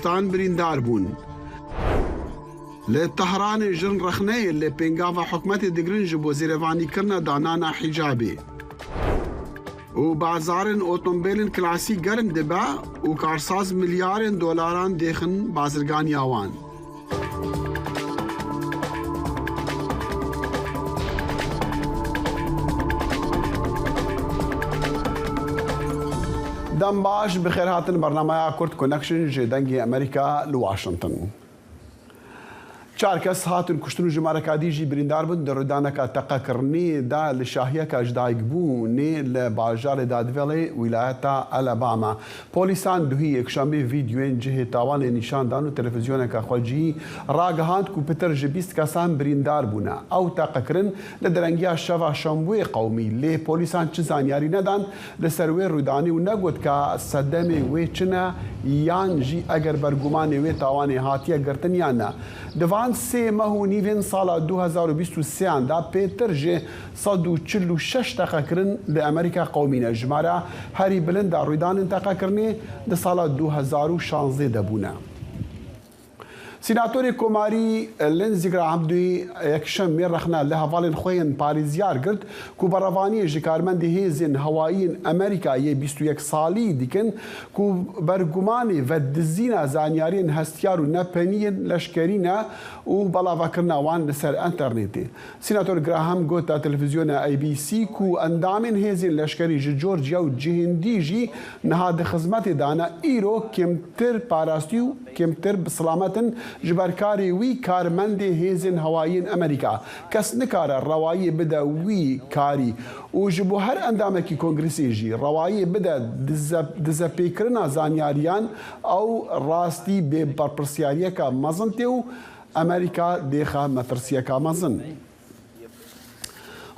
تان بریندار بوون. Li Tehranê jin rexneyê li pêngava hikûmetê digirin ji bo zêrevanîkirina danana hîcabê. Û bazarên otombêlên klasîk germ dibe û karsaz milyarên dolaran dêxin bazirganiya wan. Dem baş bi xêr hatin bernameya Kurd Connection ji Dengê Amerîka li Washington. Çar kes hatin kuştin û jimareka dî jî birîndar bûn di rûdaneka teqekirinê de li şahiyeka ji dayikbûnê li bajarê Dadvillê wîlayeta Alabama. Polîsan duhî yekşembê vîdyoyên cihê tawanê nîşan dan û televîzyoneke xwecihî ragihand ku pitir ji 20 kesan birîndar bûne. Ew teqekirin li derengiya şeva şembûyê qewimî lê polîsan çi zanyarî nedan li ser wê rûdanê û negot ka sedemê wê çi ne yan jî eger bergumanê wê tawanê hatiye girtin yan ne. Di van sê meh û nîvên sala 2023an de pêtir ji 146 teqekirin li Amerîka qewimîne. Jimara herî bilind a rûdanên teqekirinê di sala 2016 de bûne. Sînatorê Komarî Lindsey Graham duhî yekşemê rexne li hevalên xwe yên parêzyar girt ku berevaniyê ji karmendê hêzên hewayiyên Amerîka yê 21 salî dikin ku bergumanê vedizîna zanyariyên hestiyar û nepeniyên leşkerî ne û belavekirina wan li ser înternetê. Sînator Graham got da televîzyona ABC ku endamên hêzên leşkerî ji Georgia û cihên dî jî niha di xizmetê de ne îro kêmtir parastî û kêmtir bi silamet in ji ber karê wî karmendê hêzên hewayiyên Amerîka. Kes nikare rewayiyê bide wî karî û ji bo her endamekî kongresê jî rewayiyê bide dizepêkirina zanyariyan ew rastî bê berpirsyariyeke mezin tê û Amerîka dêxe metirsiyeka mezin.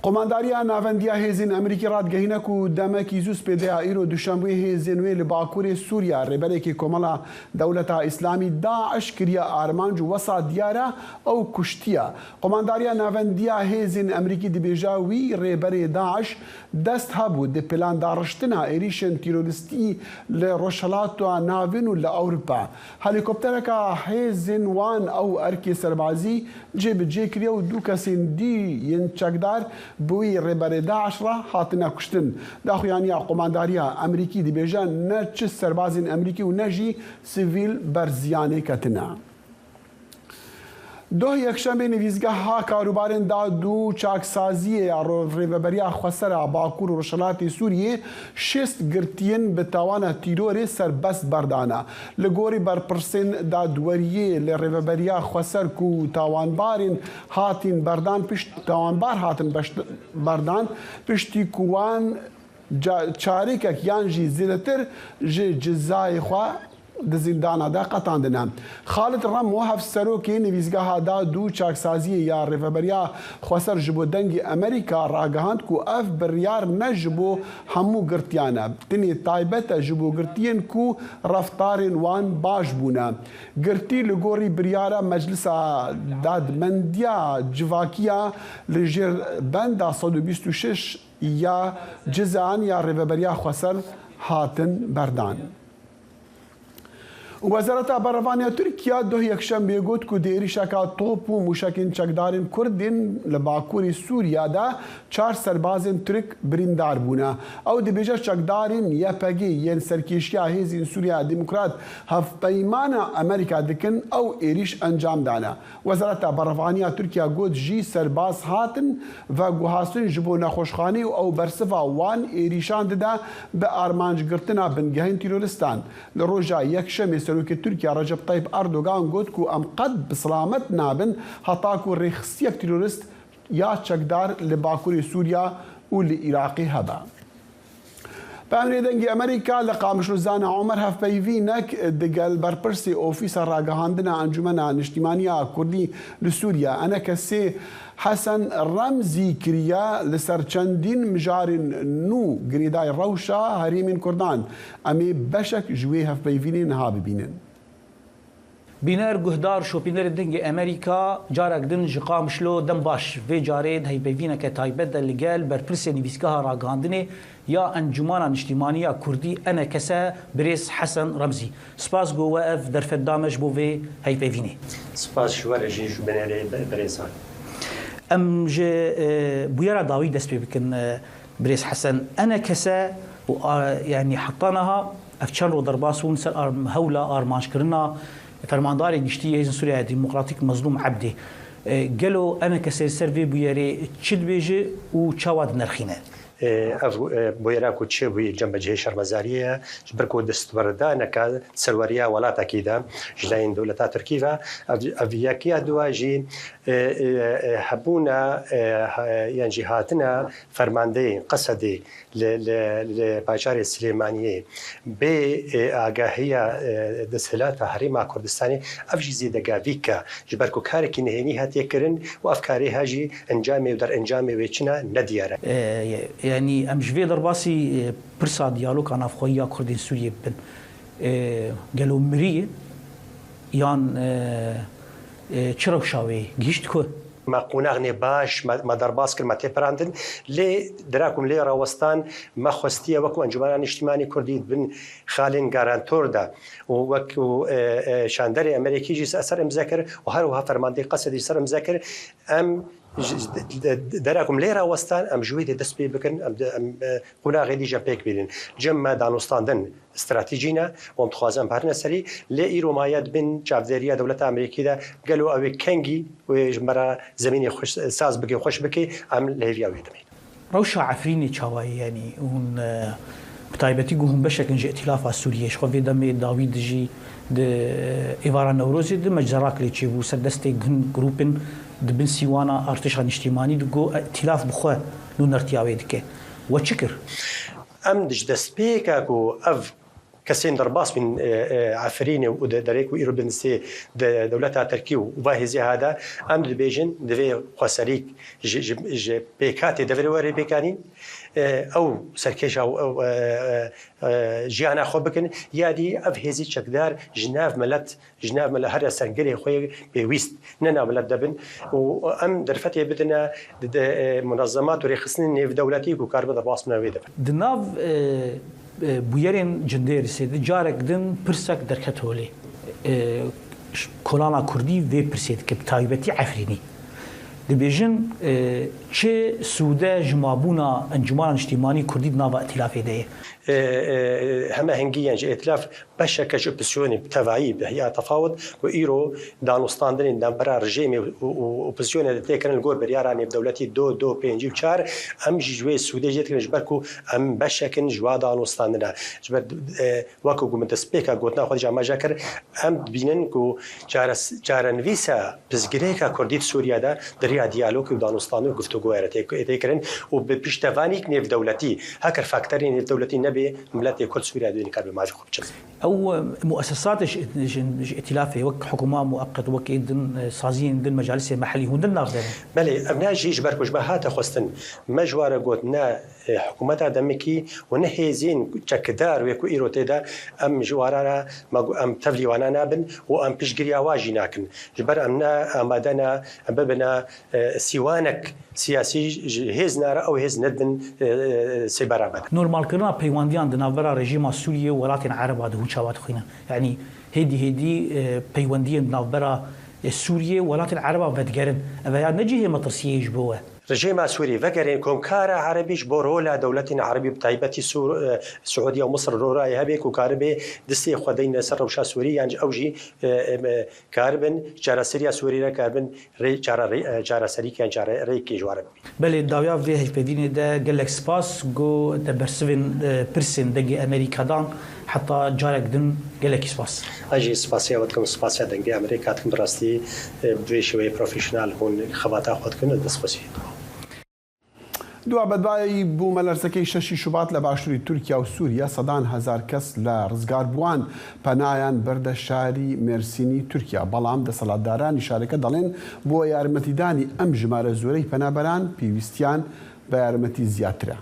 Komandariya Navendiya Hêzên Amerîkî radigehîne ku demekî zû spêdeya îro duşembûyê hêzên wê li Bakurê Sûriya rêberekê Komela Dewleta Îslamî DAIŞ kiriye armanc û wesa diyar e ew kuştiye. Komandariya Navendiya Hêzên Amerîkî dibêje wî rêberê DAIŞ dest hebû di plandariştina êrîşên terorîstî li Rojhilata Navîn û li Ewropa. Helîkoptereka hêzên wan ew erkê serbazî cê bi cê kiriye û du kesên dî yên çekdar bi wî rêberê DAIŞ re hatine kuştin. Daxuyaniya Komandariya Amerîkî dibêje ne çi serbazên Amerîkî û ne jî sivîl ber ziyanê ketine. Doh yekşembê nivîsgeha karûbarên dad û çaksaziyê ya Rêveberiya Xweser a Bakur û Rojhilatê Sûriyê 60 girtiyên bi tawana tîrorê serbest berdane. Li gorî berpirsên dadweriyê li Rêveberiya Xweser ku tawanbarên hatin berdan pişt tawanbar hatin berdan piştî ku wan çarêkek yan jî zêdetir ji cezayê xwe di zîndana de qetandine. Xalid Remo hevserokê nivîsgeha dad û çaksaziyê ya Rêveberiya Xweser ji bo Dengê Amerîka ragihand ku ev biryar ne ji bo hemû girtiyan e, tenê taybet e ji bo girtiyên ku reftarên wan baş bûne. Girtî li gorî biryara Meclisa Dadmendiya Civakiya li jêr benda 126 ya cezan ya Rêveberiya Xweser hatin berdan. Wezareta Berevaniya Tirkiya duh yekşembê got ku di êrîşeka top û mûşekên çekdarên Kurdên li Bakurê Sûriya de çar serbazên Tirk birîndar bûne. Ew dibêje çekdarên YPG yên serkêşiya Hêzên Sûriya Demokrat hevpeymana Amerîka dikin ew êrîş encam dane. Wezareta Berevaniya Tirkiya got jî serbaz hatin veguhastin ji bo nexweşxanê û ew bersiva wan êrîşan dide bi armancgirtina bingehên terorîstan. Li roja yekşemê Serokê Tirkiya Recep Tayyip Erdogan got ku em qet bi silamet nabin heta ku rêxistiyek terorîst ya çekdar li Bakurê Sûriya û li Iraqê hebe. Pemrê Dengê Amerîka li Qamişlo Zana Omer hevpeyvînek digel berpirsê Ofîsa Ragihandina Encûmena Niştîmaniya Kurdî li Sûriya ENKSê Hesen Remzî kiriye li ser çendîn mijarên nû girêdayî rewşa herêmên Kurdan. Em ê beşek ji wê hevpeyvînê niha bibînin. Bîner, guhdar, şopînerê Dengê Amerîka carek din ji Qamişlo dem baş. Vê carê di hevpeyvîneke taybet de li gel berpirsê nivîsgeha ragihandinê ya Encûmana Niştîmanî ya Kurdî ENKS Birêz Hesen Remzî. Spas ku we ev derfet da me ji bo vê hevpeyvînê. Spas ji we re jî ji binêrê birêzan. Em ji bûyera dawî dest pê bikin Birêz Hesen. ENKS û yanî heta niha Ev çend roj derbas bûn ser hewla armanckirina Fermandarê Giştî yê Hêzên Sûriyeya Demokratîk Mezlûm Ebdê. Gelo ENKS li ser vê bûyerê çi dibêje û çawa dinirxîne? Ev bûyera ku çêbûye cem cihê şermezariyê ye, ji ber ku destwerdaneke di serweriya welatekî de ji layên dewleta Tirkî ve ev yek ya dua jî hebûna yan jî hatina fermandeyên Qesedê Li bajarê Silêmaniyê bê agahiya desthilata Herêma Kurdistanê ev jî zêdegavîk e. Ji ber ku karekî nehênî hatiye kirin û ev karê ha jî encamê û derencamê wê çi ne, ne diyar e. Yanî em ji vê derbasî pirsa diyaloga navxweyî ya Kurdên Sûriyê bibin. Gelo mirî ye yan çi rewşa wê gihîşt ku? Me qonaxnê baş me derbas kir, me têperandin. Lê dira ku lê rawestan me xwestiye wekû Encûmena Nîştîmanî Kurdî di bin xalên garantor de û wekû şanderê Amerîkî jî ser îmze kir û her wiha fermandeyê Qesedî jî ser îmze kir. Em dera ku lê rawestan em ji wê dê dest pê bikin, em qonaxê dî jî em pêk bînin. Cem me danûstandin Stratejî ne û em dixwazin em herine serî. Lê îro maye di bin çavdêriya dewleta Amerîkî de gelo ew ê kengî wê ji me re zemînê xwe saz bike û xweş bike em li hêviya wê dimînin. Rewşa Efrînê çawa ye yanî hûn bi taybetî ku hûn beşek in ji Îtîlafa Sûriyê ji xwe vê demê dawî dijî di êvara Newrozê de meczerak lê çêbû ser destê hin grûpên di bin sîwana Artêşa Nîştîmanî de ku Îtîlaf bi xwe nûnertiya wê dike. We çi kir? Em ji destpêka ku ev kesên derbas bûn Efrînê û derê ku îro bin sê dewleta Tirkî û va hêzê hade, em dibêjin divê xweserîk ji pêkhatê deverê were pêkanîn, ew serkêşa jiyana xwe bikin ya dî ev hêzê çekdar ji nav milet Ji nav me li her sergirê xwe yê pêwîst ne nav milet de bin û em derfetê bidine munezemat û rêxistinên nêvdewletî ku karibin derbas bine wê de bin. Di nav bûyerên Cindêrisê de carek din pirsek derket holê. Kolana Kurdî vê pirsê dike bi taybetî Efrînî. Dibêjin çi sûde ji mabûna Encûmana Niştîmanî Kurdî di nava Îtîlafê de ye? Hemahengî yan jî îtîlaf Beşeke ji opozîsyonê bi tevayî bi heya tefawut ku îro danûstandinên navbera rejîmê û opozîsyonê de tê kirin li gor biryara nêvdewletî du, du, 54 em jî ji wê sûdê jê dikirin ji ber ku em beşek in ji wa danûstandina. Ji ber weke ku min destpêka gotina xwe de jî amaje kir em dibînin ku çarenivîsa pirsgirêka kurdî di Sûriye de di riya diyalogê û danûstandin û guftûgoyê re tê kirin û bi piştevanîk nêvdewletî heker fakterên nêvdewletî nebê miletê kurd Sûriye dê nikaribe mafê xwe biçe. Ew muesesatê ji îtîlafê wek hikûma mueqet wek ê din saziyên din mecalisê mehelî hûn din nav de ne. Belê ev ne jî ji ber ku ji me hate xwestin me ji wan re got ne hikûmeta demikî û ne hêzên çekdar wê ku îro tê de em ji wan re me got em tevlî wana nabin û em piştgiriya wan jî nakin. Ji ber em ne amade ne em bibine sîwanek siyasî ji hêz nare ew hêz nedibin sêbera me de. Normalkirina peywendiyan di navbera rejîma Sûriyê û welatên Ereba de hûn çawa dixwînin? Yanî hêdî hêdî peywendiyên di navbera Sûriyê û welatên Ereba vedigerin. Ev ya ne cihê metirsiyê ji bo we? Rejîma Sûrî vegerên Komkara Erebî ji bo rola dewletên Erebî bi taybetî Siûdiye û Misir rolayê hebe ku karibê destê xwe deyne ser rewşa Sûrî yan jî ew jî karibin çareseriya Sûrî re karibin rê çareserî yan çarerêkê ji wan re bibînin. Belê dawiya vê hevpeyvînê de gelek spas ku te bersivên pirsên Dengê Amerîka dan. Heta carek din gelekî spas. Ez jî spasiya we dikim û spasiya Dengê Amerîka dikim. Bi rastî bi vê şêweyê profesyonal hûn xebata xwe dikin ez destxweşiyê dikim. Dua bedwayî bûmelerzekey şeşî Şubat li başûrê Tirkiya û Sûriye sedan hezar kes li rizgarbûan penayan birde şarî Mêrsînî Tirkiya. Belam deselatdaranî şareke delên bo yarmetîdanî em jimare zorey penaberan pêwîstiyan bi yarmetî ziyatire.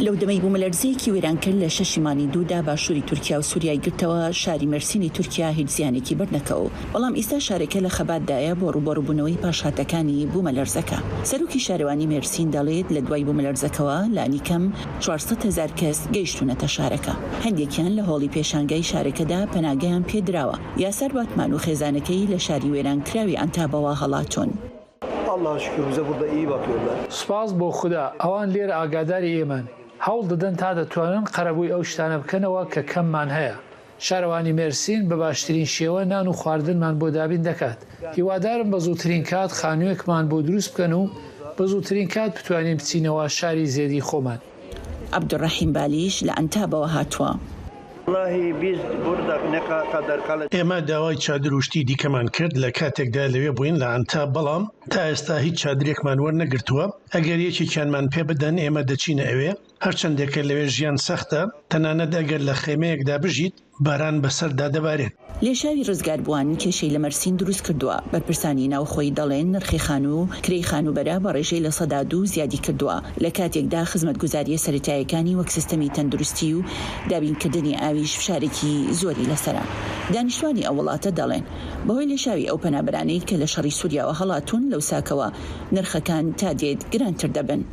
لەو دەمەی بوومەلەرزەیەکی وێرانکەر لە شەشی مانگی دوودا باشووری تورکیا و سووریای گرتەوە، شاری مێرسینی تورکیا هیچ زیانێکی بەرنەکەوت، بەڵام ئیستا شارەکە لە خەباتدایە بۆ ڕووبەڕووبوونەوەی پاشهاتەکانی بوومەلەرزەکە. سەرۆکی شارەوانی مێرسین دەڵێت، لە دوای بوومەلەرزەکەوە لانیکەم 400 هەزار کەس گەیشتوونەتە شارەکە. هەندێکیان لە هۆڵی پێشانگای شارەکەدا پەناگەیان پێدراوە. یاسار باتمان و خێزانەکەی لە شاری وێرانکراوی عەنتابەوە هەڵاتوون. سوپاس بۆ خودا ئەوان لێرە ئاگاداری ئێمەن، هەوڵ دەدەن تا دەتوانن قەرەبووی ئەو شتانە بکەنەوە کە کەممان هەیە. شارەوانی مێرسین بە باشترین شێوە نان و خواردنمان بۆ دابین دەکات. هیوادارم بە زووترین کات خانوویەکمان بۆ دروست بکەن و بە زووترین کات بتوانین بچینەوە شاری زێدی خۆمان. عەبدولڕەحیم بالیش لە عەنتابەوە هاتووە. ئێمە داوای چادر و شتی دیکەمان کرد لە کاتێکدا لەوێ بووین لە عەنتاب، بەڵام تا ئێستا هیچ چادرێکمان وەرنەگرتووە، ئەگەر یەکێکیانمان پێ بدەن ئێمە دەچینە ئەوێ، هەرچەندێکە لەوێ ژیان سەختە، تەنانەت ئەگەر لە خێمەیەکدا بژیت باران بەسەردا دەبارێت. لێشاوی ڕزگاربووان کێشەی لە مەرسین دروستکردووە، بەرپرسانی ناوخۆیی دەڵێن نرخی خانوو و کرێی خانووبەرە بە ڕێژەی 2% زیادی کردووە، لە کاتێکدا خزمەتگوزارییە سەرەتاییەکانی وەک سیستەمی تەندروستی و دابینکردنی ئاویش فشارێکی زۆری لەسەرە. دانیشتوانی ئەو وڵاتە دەڵێن، بەهۆی لێشاوی ئەو پەنابەرانەی کە لە شەڕی سوریاوە هەڵاتوون لەوساکەوە نرخەکان تا دێت گرانتر دەبن.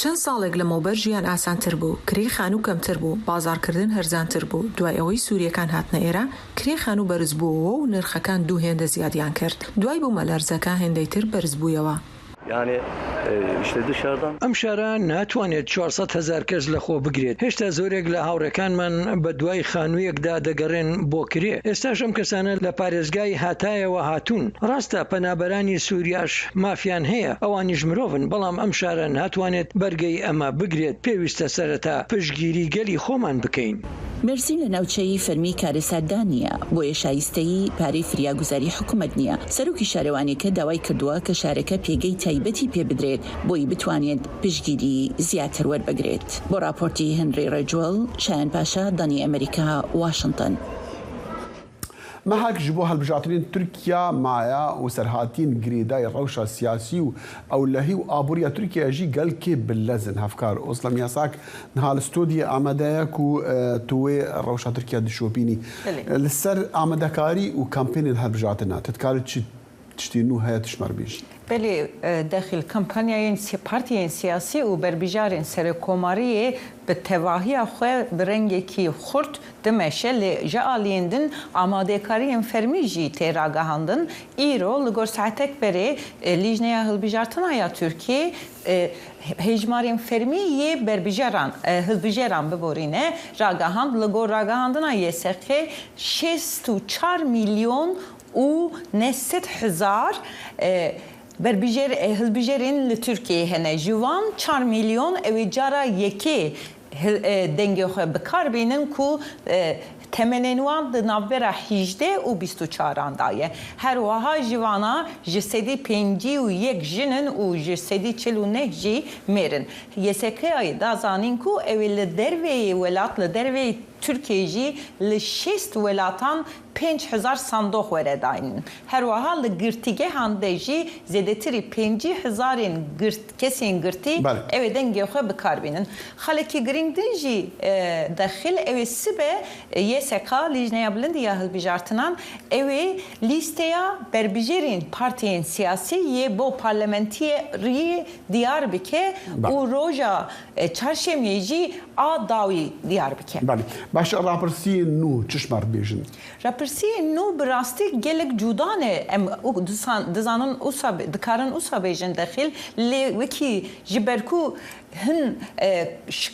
چەند ساڵێک لەمەوبەر ژیان ئاسانتر بوو، کرێی خانوو کەمتر بوو، بازاڕکردن هەرزانتر بوو، دوای ئەوەی سوورییەکان هاتنە ئێرە، کرێی خانوو بەرزبووەوە و نرخەکان دوو هێندە زیادیان کرد، دوای بوومەلەرزەکە هێندەی تر بەرزبوویەوە. ئەم شارە ناتوانێت 400 هەزار کەس لەخۆ بگرێت، هێشتا زۆرێک لە هاوڕێکانمان بەدوای خانوویەکدا دەگەڕێن بۆ کرێ، ئێستاش ئەم کەسانە لە پارێزگای هاتایەوە هاتوون، ڕاستە پەنابەرانی سووریاش مافیان هەیە، ئەوانیش مرۆڤن، بەڵام ئەم شارە ناتوانێت بەرگەی ئەمە بگرێت، پێویستە سەرەتا پشتگیری گەلی خۆمان بکەین. مێرسین لە ناوچەی فەرمی کارەساتدا نییە، بۆیە شایستەی پارەی فریاگوزاری حکومەت نییە. سەرۆکی شارەوانیەکە داوای کردووە کە شارەکە پێگەی تایبەتی پێبدرێت بۆی بتوانێت پشتگیری زیاتر وەربگرێت. بۆ ڕاپۆرتی هێنری ڕێجوێڵ، شایان پاشا، دەنگی ئەمەریکا، واشنتن. مەهەک ji bo hilbijartinên Tirkiya maye û serhatiyên girêdayî rewşa siyasî û ewlehî û aboriya Tirkiyeyê jî gelkê bi lez in. Hevkar Ozlem Yasak niha li stûdyoyê amade ye ku tu wê rewşa Tirkiye dişopînî. Li ser amadekarî û kampênên hilbijartina tu dikarî çi tiştê nû heye tu ji me re bêjî? Belê, dexîl kampanyayên partiyên siyasî û berbijarên serokkomariyê bi tevahiya xwe bi rengekî xurt dimeşe lê ji aliyên din amadekariyên fermî jî tê ragihandin. Îro li gor saetek berê Lîjneya Hilbijartina ya Tirkiyê hejmarên fermî yê berbijeran hilbijeran biborîne ragihand. Li gor ragihandina YSK'ê 64 mîlyon û 900 hezar berbijêr hilbijêrên li Tirkiyeyê hene. Ji wan çar mîlyon ew ê cara yekê dengê xwe bi kar bînin ku temenên wan di navbera 18 û 24 an da ye. Her wiha ji wana 51% jin in û 49% jî mêr in. YSK'yê da zanîn ku ew ê li derveyê welat li derveyê Tirkiyeyê jî li 60 welatan 5000 sandoq were dayîn. Her wiha li girtîgehan de jî zêdetirî 50 hezarên kesên girtî ew ê dengê xwe bi kar bînin. Xalekî girîng din jî dexil ew ê sibe YSK Lîjneya Bilind ya Hilbijartinan ew ê lîsteya berbijêrên partiyên siyasî yê bo parlamentiyê diyar bike û roja çarşemiyê jî a dawî diyar bike. Belê. Baş e rapirsiyên nû çi ji me re dibêjin? Rapirsiyên nû bi rastî gelek cuda ne. Em dizanin wisa dikarin wisa bêjin dexîl lê wekî ji ber ku hin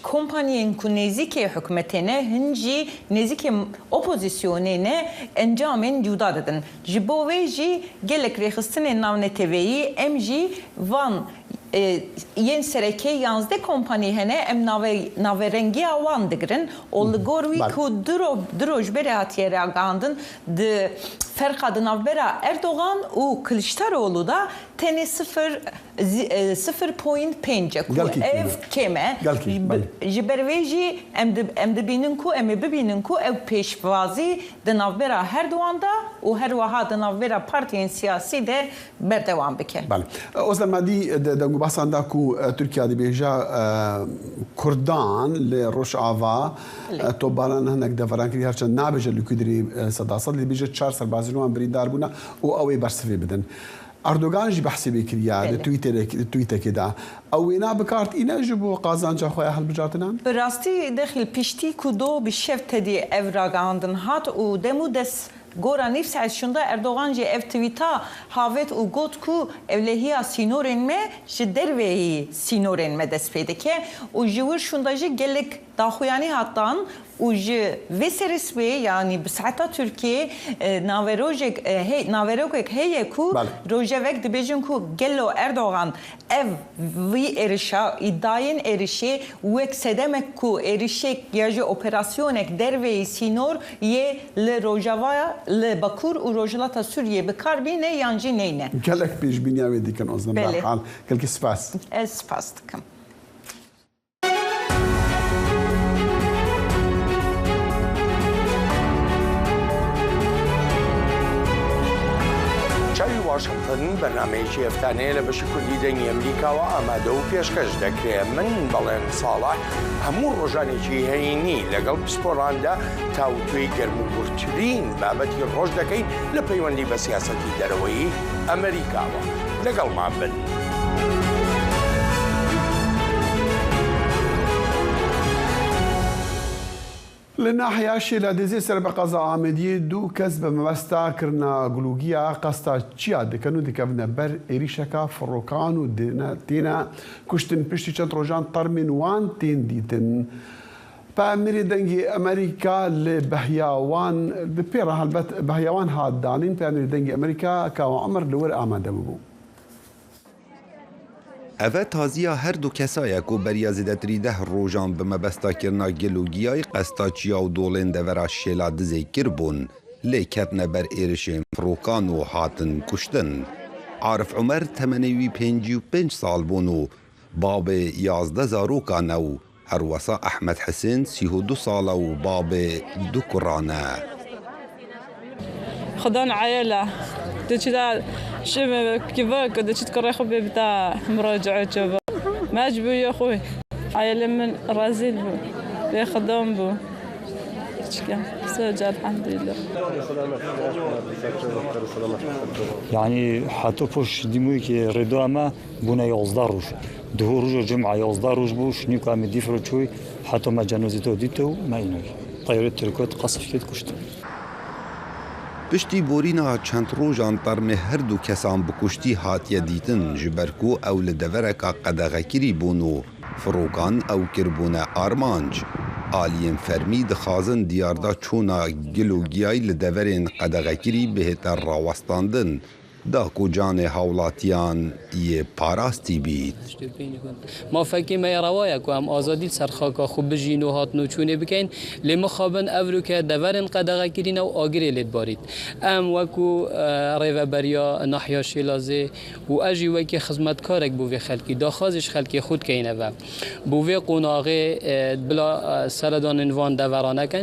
kompaniyên ku nêzîkê hikûmetê ne hin jî nêzîkê opozisyonê ne encamên cuda didin. Ji bo wê jî gelek rêxistinên navneteweyî em jî van yên sereke 11 kompanî hene em naverengiya wan digirin û li gor wî ku du roj berê hatiye ragihandin di Ferqa di navbera Erdogan û Kiliçdaroglu de tenê sifir 0.5 e ku ev kêm e. Ji ber vê jî em dibînin ku em ê bibînin ku ew pêşbazî di navbera her duwan de û her wiha di navbera partiyên siyasî de berdewam bike. Belê. Ozlem me dî di dengûbasan de ku Tirkiye dibêje Kurdan li Rojava topbaran hinek deveran kiriye her çend nabêje li ku derê sedased lê dibêje çar serbazên wan birîndar bûne û ew ê bersivê bidin. Erdogan jî behsê vê kiriye di twîtekê de. Ew wêna bikar tîne ji bo qazanca xwe ya hilbijartinan? Bi rastî dexil piştî ku do bi şev tedî ev ragihandin hat û dem û dest Gora nîv saet şûnda Erdogan jî ev twîta havêt û got ku ewlehiya sînorên me ji derveyî sînorên me dest pê dike û ji wir şûnda jî gelek daxuyanî hat dan û ji vê serê sibê yanî bi saeta Tirkiyê naverojek naverokek heye ku rojevek dibêjin ku gelo Erdogan Ev vî êrişa, îdayên êrişê wek sedemek ku êrişêk ya jî operasyonek derveyî sînor yê li Rojavaya, li Bakur û Rojhilata Sûriyê bi kar bîne yan jî neyne. Gelek pêşbîniya wê dikin Ozlem Berhal. Gelekî spas. Ez spas dikim. چاوی واشنگتن بەرنامەیەکی هەفتانەیە لە بەشی کوردی دەنگی ئەمریکاوە ئامادە و پێشکەش دەکرێ من بەڵێن ساڵح هەموو ڕۆژانێکی هەینی لەگەڵ پسپۆڕاندا تاوتوێی گەرم و گوڕترین بابەتی ڕۆژ دەکەین لە پەیوەندی بە سیاسەتی دەرەوەیی ئەمریکاوە لەگەڵمان بن. لە ناحیە شێلادزێ سەر بە قەزا ئامێدییە دوو کەس بە مەبەستا کرنا گلوگیا قەستا چیا دکەن و دکەڤنە بەر êrîşeka firokan û têne kuştin piştî çend rojan termên wan tên dîtin. Peyamnêrê Dengê Amerîka li behiya wan bi pê re helbet behiya wan hat danîn Peyamnêrê Dengê Amerîka Kawa Omer li wir amade bûbû. Eve taziya her du kesa ye ku beriya zêdetirî deh rojan bi mebesta kirina gil û giyayî qesta çiya û dolên devera Şêladizê kiribûn, lê ketine ber êrişên firokan û hatin kuştin. Arif Umer temenê wî 55 sal bûn û babê 11 zarokan e û Her wesa Ehmed Hisên 32 sal e û babê du kuran e. Xudan eyela diçida kivik diçit kurê xwe bê bita miracae çûbû. Mecbû ye xwe eyelê min rezîl bû bê xudan bû. Çike soca elhamdülillah. Yani heta poş dîmûyekê rêda me bûne 11 roj. Duh roja cum'a 11 roj bû şinîka me dîfro çûy heta me cenazê to dît û me înoy. Teyarê Tirkot qesif kir kuştin. Piştî borîna çend rojan termê her du kesan bi kuştî hatiye dîtin ji ber ku ew li devereka qedexekirî bûn û firokan ew kiribûne armanc. Aliyên fermî dixwazin diyarda çûna gil û giyayî li deverên qedexekirî bihête rawestandin da ku canê hawlatiyan yê parastî bît. Mafekê me ye rewa ye ku em azadî li ser xaka xwe bijîn û hatin û çûnê bikin, lê mixabin ev rûke deverên qedexekirîne û agirê lê dibarît. Em wekû rêveberiya nahiya Şêlazê û ez jî wekî xizmetkarek bo vê xelkî daxwazê ji xelkê xwe dikeyne ve. Bo vê qonaxê bila seredanên van devera nekin.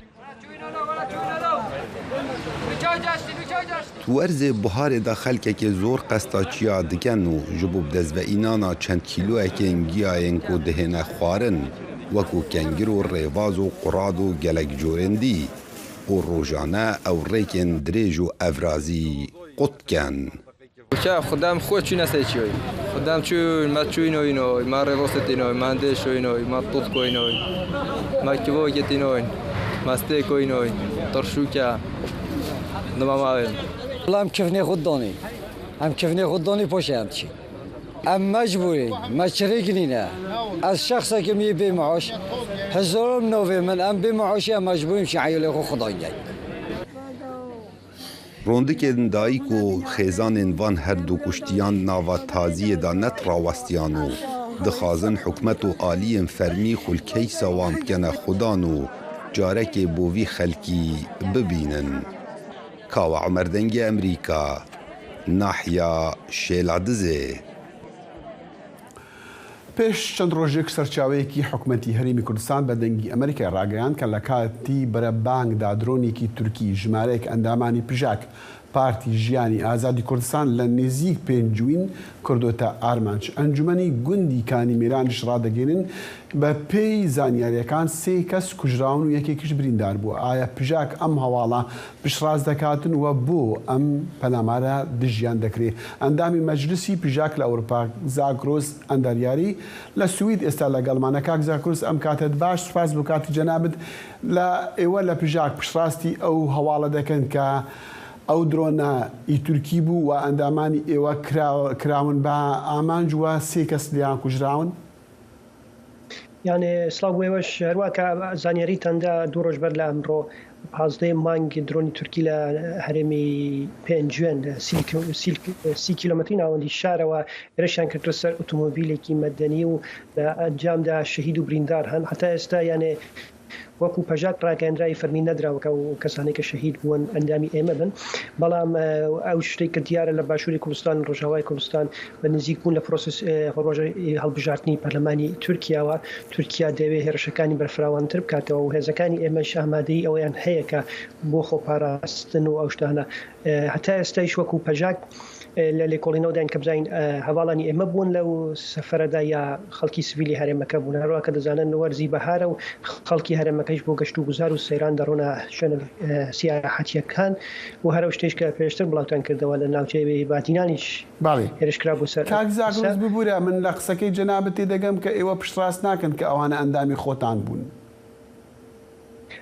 Tu werzê buharê de xelkekê zor qesta çiya dikin û ji bo bi destveînana çend kîloyekên giyayên ku dihêne xwarin wekû kengir û rêvaz û qurad û gelek corên dî û rojane ew rêkên dirêj û evrazî qut dikin. خودم خو چی نسه چی خودم چون ما چوی نوی نوی ما رواست نوی ما اندیش نوی ما طوط کوی نوی ما كيفو نوی ما ستيكوي نوی طرشوكا نما ما والله هم كيفني خدوني هم كيفني خدوني پوشه هم چی ام مجبوری ما شريكنينا الشخص كم يبي معوش هزارم نوفي من ام بمعوش ام مجبورين شي عيولي خو خدای Rondikên dayik û xêzanên van her du kuştiyan nava taziyê de net rawestiyan û dixwazin hikûmet û aliyên fermî xwe li keysa wan bikene xudan û carekê bo vî xelkî bibînin. کاوە عومەر دەنگی ئەمریکا، ناحیە شێلادزێ. پێش چەند ڕۆژێک سەرچاوەیەکی حکومەتی هەرێمی کوردستان بە دەنگی ئەمریکای ڕاگەیاند کە لە کاتی بەرەبانگدا درۆنێکی تورکی ژمارەیەک ئەندامانی پژاک، پارتی ژیانی ئازادی کوردستان، لە نزیک پێنجوین کردۆتە ئارمانج. ئەنجومەنی گوندی کانی میرانیش ڕادەگەینن بە پێی زانیاریەکان سێ کەس کوژراون و یەکێکیش بریندار بووە. ئایا پژاک ئەم هەواڵە پشتڕاست دەکاتن و بۆ ئەم پەلامارە دژیان دەکرێ؟ ئەندامی مەجلسی پژاک لە ئەوروپا زاگرۆس ئەنداریاری لە سوید ئێستا لەگەڵمانە. کاک زاگرۆس ئەم کاتەت باش، سوپاس بۆ کاتی جەنابت. لە ئێوە لە پژاک پشتڕاستی ئەو هەواڵە دەکەن کە ئەو درۆنە ی تورکی بوو و ئەندامانی ئێوە کراون بە ئامانج و سێ کەس لێیان کوژراون؟ یانێ سڵاو بۆ ئێوەش هەروا کە زانیاریتان دا دوو ڕۆژ بەر لە ئەمڕۆ پازدەی مانگ درۆنی تورکی لە هەرێمی پێنجوێن سی کیلۆمەتری ناوەندی شارەوە هێرشیان کردوە سەر ئۆتۆمۆبیلێکی مەدەنی و لە ئەنجامدا شەهید و بریندار هەن هەتا ئێستا یانێ وەکو پەژاک ڕاگەیەنراوی فەرمی نەدراوە کە ئەو کەسانەی کە شەهید بوون ئەندامی ئێمە بن، بەڵام ئەو شتەی کە دیارە لە باشووری کوردستان و ڕۆژئاوای کوردستان بە نزیک بوون لە پرۆسس ڕۆژە هەڵبژاردنی پەرلەمانی تورکیاوە، تورکیا دەیەوێت هێرشەکانی بەرفراوانتر بکاتەوە و هێزەکانی ئێمەش ئامادەیی ئەوەیان هەیە کە بۆ خۆپاراستن و ئەو شتانە هەتا ئێستایش وەکو پەژاک لە لێکۆڵینەوەداین کە بزانین هەڤاڵانی ئێمە بوون لەو سەفەرەدا یا خەڵکی سڤیلی هەرێمەکە بوون. هەروەها کە دەزانن وەرزی بەهارە و خەڵکی هەرێمەکەیش بۆ گەشت و گوزار و سەیران دەڕۆنە شوێنە سیاحەتییەکان و هەر ئەو شتەیش کە پێشتر بڵاوتان کردەوە لە ناوچەی بادینانیش بەڵێ هێرش کرا بۆ سەر ئەو کاک کەسە. زاگرۆس ببورە من لە قسەکەی جەنابت تێدەگەم کە ئێوە پشتڕاست ناکەن کە ئەوانە ئەندامی خۆتان بوون.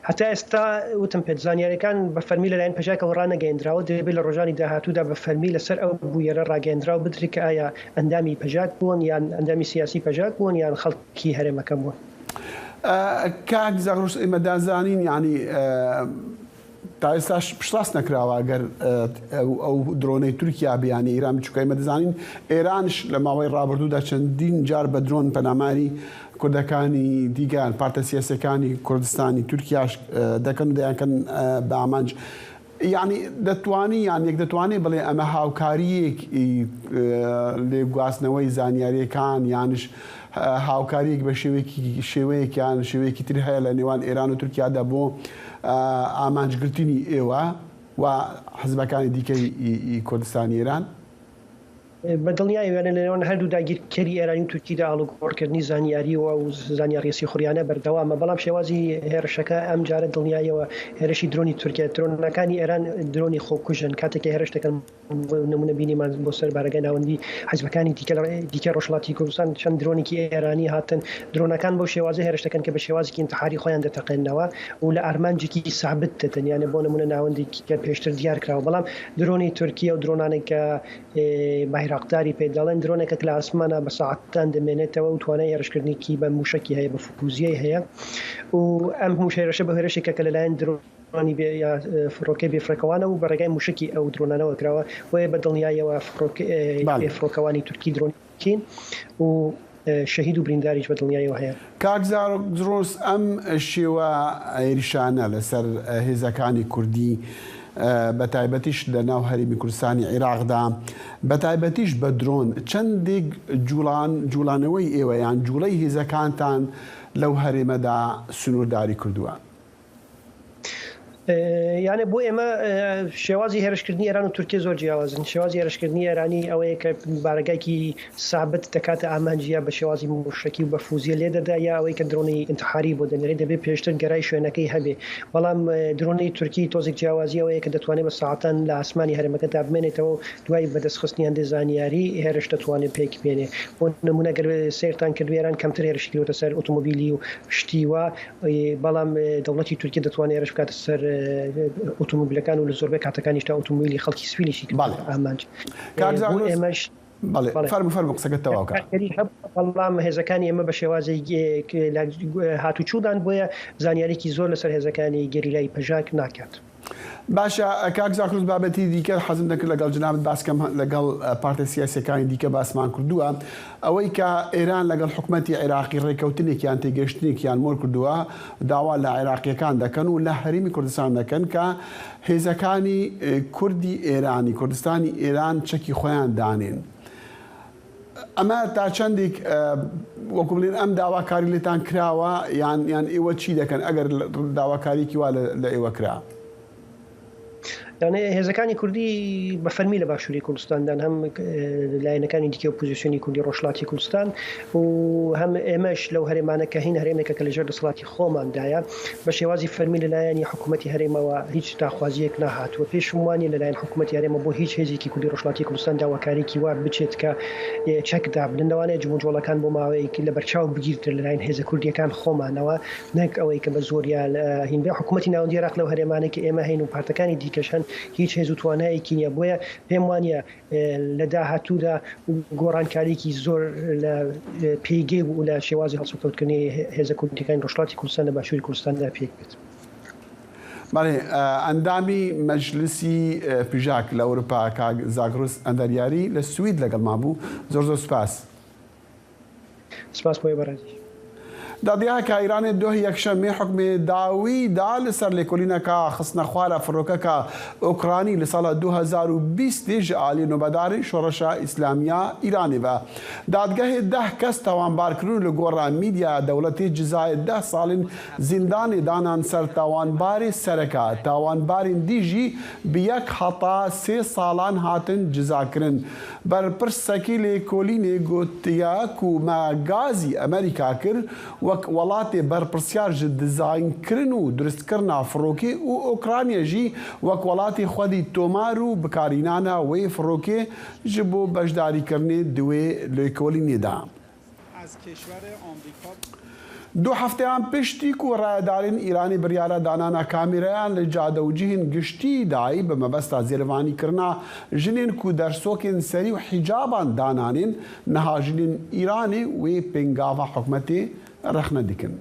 هەتا ئێستا وتم پێت زانیاریەکان بە فەرمی لەلایەن پەژاکەوە ڕانەگەیەندراوە، دەبێت لە ڕۆژانی داهاتوودا بە فەرمی لەسەر ئەو بوویەرە ڕاگەیەندراو بدرێت کە ئایا ئەندامی پەژاک بوون یان ئەندامی سیاسی پەژاک بوون یان خەڵکی هەرێمەکە بوون. کاک زاگرۆس ئێمە دازانین یانی تا ئێستاش پشتڕاست نەکراوە گەر ئەو درۆنەی تورکیا بێ یان ئیران بچووکە ئێمە دەزانین ئێرانش لە ماوەی ڕابردوودا چەندین جار بە درۆن پەلاماری کوردەکانی دیگەیان پارتە سیاسەکانی کوردستانی تورکیاش دەکەن و دەیانکەن بە ئامانج یعنی دەتوانی یان یەک دەتوانێت بڵێ ئەمە هاوکاریەک لێ گواستنەوەی زانیاریەکان یانش هاوکاریەک بە شێوەیەکی شێوەیەکیان شێوەیەکی تر هەیە لە نێوان ئێران و تورکیادا بۆ ئامانجگرتنی ئێوە و حزبەکانی دیکەی کوردستانی ئێران؟ بە دڵنیایی وێنە لە نێوان هەردوو داگیرکەری ئێرانی و تورکیدا ئاڵوگۆڕکردنی زانیاری و ئەو زانیاریە سیخوڕیانە بەردەوامە، بەڵام شێوازی هێرشەکە ئەمجارە دڵنیاییەوە هێرشی درۆنی تورکیە، درۆنەکانی ئێران درۆنی خۆکوژن، کاتێک کە هێرش دەکەن بۆ نمونە بینیمان بۆ سەر بارەگای ناوەندی حیزبەکانی دیکە لە دیکە ڕۆژهەڵاتی کوردستان چەند درۆنێکی ئێرانی هاتن، درۆنەکان بەو شێوازە هێرش دەکەن کە بە شێوازێکی ئینتحاری خۆیان دەتەقێننەوە و لە ئارمانجێکی سابت دەدەن، یانێ بۆ نمونە ناوەندێکی کە پێشتر دیار کراوە، بەڵام درۆنی تورکیە و درۆنانێک کە بایراقداری پێ دەڵێن درۆنێکە کە لە ئاسمانا بە سەعاتان دەمێنێتەوە و توانای هێرشکردنێکی بە موشەکی هەیە بە فوزیەی هەیە و ئەم هێرشە بە هێرشێکە کە لەلایەن درۆنی بێ یا فڕۆکەی بێفڕۆکەوانە و بە ڕێگای موشەکی ئەو درۆنانەوە کراوە بۆیە بە دڵنیاییەوە فڕۆکەی بێفڕۆکەوانی تورکی درۆنی و شەهید و برینداریش بە دڵنیایەوە هەیە. کاک زاگرۆس ئەم شێوە هێرشانە لەسەر هێزەکانی کوردی بە تایبەتیش لە ناو هەرێمی کوردستانی عیراقدا بە تایبەتیش بە درۆن چەندێک جوڵان جوڵانەوەی ئێوە یان جوڵەی هێزەکانتان لەو هەرێمەدا سنوورداری کردووە؟ یانێ بۆ ئێمە شێوازی هێرشکردنی ئێران و تورکیە زۆر جیاوازن شێوازی هێرشکردنی ئێرانی ئەوەیە کە بارەگایکی سابت دەکاتە ئامانج یا بە شێوازی موشەکی و بە فوزیە لێ دەدا یا ئەوەی کە درۆنی ئینتحاری بۆ دەنێرێت دەبێت پێشتر گەرای شوێنەکەی هەبێ بەڵام درۆنی تورکی تۆزێک جیاوازی ئەوەیە کە دەتوانێت بە ساعتان لە ئاسمانی هەرێمەکەدا بمێنێتەوە و دوای بەدەستخستنی هەندێک زانیاری هێرش دەتوانێت پێک بێنێ بۆ نمونە گەر سەیرتان کردبێ ئێران کەمتر هێرشی کردووەتە سەر ئۆتۆمۆبیلی و شتی وا بەڵام دەوڵەتی تورکیە دەتوانێت هێرش بکاتە سەر ئۆتۆمۆبیلەکان و لە زۆربەی کاتەکانیشدا ئۆتۆمۆبیلی خەڵکی سڤیلیشی کردووەتە ئامانج. کاک بۆ زاگرۆس ئێمەش بەڵێ بەڵێ. فەرموو فەرموو قسەکەت تەواو کە. کاریگەری هەبووە، بەڵام هێزەکانی ئێمە بە شێوازێک لە هاتوچوودان بۆیە زانیاریی زۆر لەسەر هێزەکانی گەریلای پەژاک ناکات. باشە کاک زاکرۆس بابەتی دیکە حەزم دەکرد لەگەڵ جنابت باس کەم لەگەڵ پارتە سیاسیەکانی دیکە باسمان کردووە ئەوەی کە ئێران لەگەڵ حکومەتی عێراقی ڕێکەوتنێکیان تێگەشتنێکیان مۆر کردووە داوا لە عێراقیەکان دەکەن و لە هەرێمی کوردستان دەکەن کە هێزەکانی کوردی ئێرانی کوردستانی ئێران چەکی خۆیان دانێن ئەمە تا چەندێک وەکو بڵێن ئەم داواکاری لێتان کراوە یان یان ئێوە چی دەکەن ئەگەر داواکاریکی وا لە ئێوە کرا؟ یانێ هێزەکانی کوردی بە فەرمی لە باشووری کوردستاندان هەم لایەنەکانی دیکە ئۆپۆزیسیۆنی کوردی ڕۆژهەڵاتی کوردستان و هەم ئێمەش لەو هەرێمانە کە هین هەرێمێکە کە لەژێر دەسەڵاتی خۆماندایە بە شێوازی فەرمی لەلایەنی حکوومەتی هەرێمەوە هیچ داخوازییەک نەهاتووە. پێشم وا نییە لەلایەن حکوومەتی هەرێمەوە بۆ هیچ هێزێکی کوردی ڕۆژهەڵاتی کوردستان داواکارییەکی وا بچێت کە چەک دابنن. لەوانەیە جموجۆڵەکان بۆ ماوەیەک لەبەرچاو بگیردرێت لەلایەن هێزە کوردییەکان خۆمانەوە نەک ئەوەی کە بە زۆر یا هین بێ. حکوومەتی ناوەندی عێراق لەو هەرێمانەی کە ئێمە هەین و پارتەکانی دیکەش هەن هیچ هێز و توانایەکی نییە. بۆیە پێم وا نییە لە داهاتوودا گۆڕانکارییەکی زۆر لە پێگەی و لە شێوازی هەڵسوکەوتکردنی هێزە کوردییەکانی ڕۆژهەڵاتی کوردستان لە باشووری کوردستاندا پێک بێت. بەڵێ ئەندامی مەجلسی پژاک لە ئەوروپا کاک زاگرۆس ئەندەریاری لە سوید لەگەڵمان بوو زۆر زۆر سوپاس. سپاس بۆ بەڕێزیش. دادگا کا ئیرانێ دۆه یەکشەممێ حوکمێ داوی دا li ser lêkolîneka xistnexwara firokeka Okraynî li sala 2020 ê ji aliyê nobedarên Şoreşa Îslamiya Îranê ve. Dadgehê deh kes tawanbar kirin û li gora mîdyaya dewletê cizayê deh salên zîndanê danan ser tawanbarê sereke. Tawanbarên dî jî bi yek heta sê salan hatin cizakirin. Berpirsekî lêkolînê gotiye ku me gazî Amerîka kir wek welatê berpirsyar ji dizaynkirin û dirustkirina firokê û Okrayna jî wek welatê xwedî tomar û bikarînana wê firokê ji bo beşdarîkirinê di wê lêkolînê de. Du hefteyan piştî ku rayedarên Îranê biryara danana kamîreyan li cade û cihên giştî dayî bi mebesta zêrvanîkirina jinên ku dersokên serî û hîcaban dananên, niha jinên Îranê wê pêngava hikûmetê rexne dikin.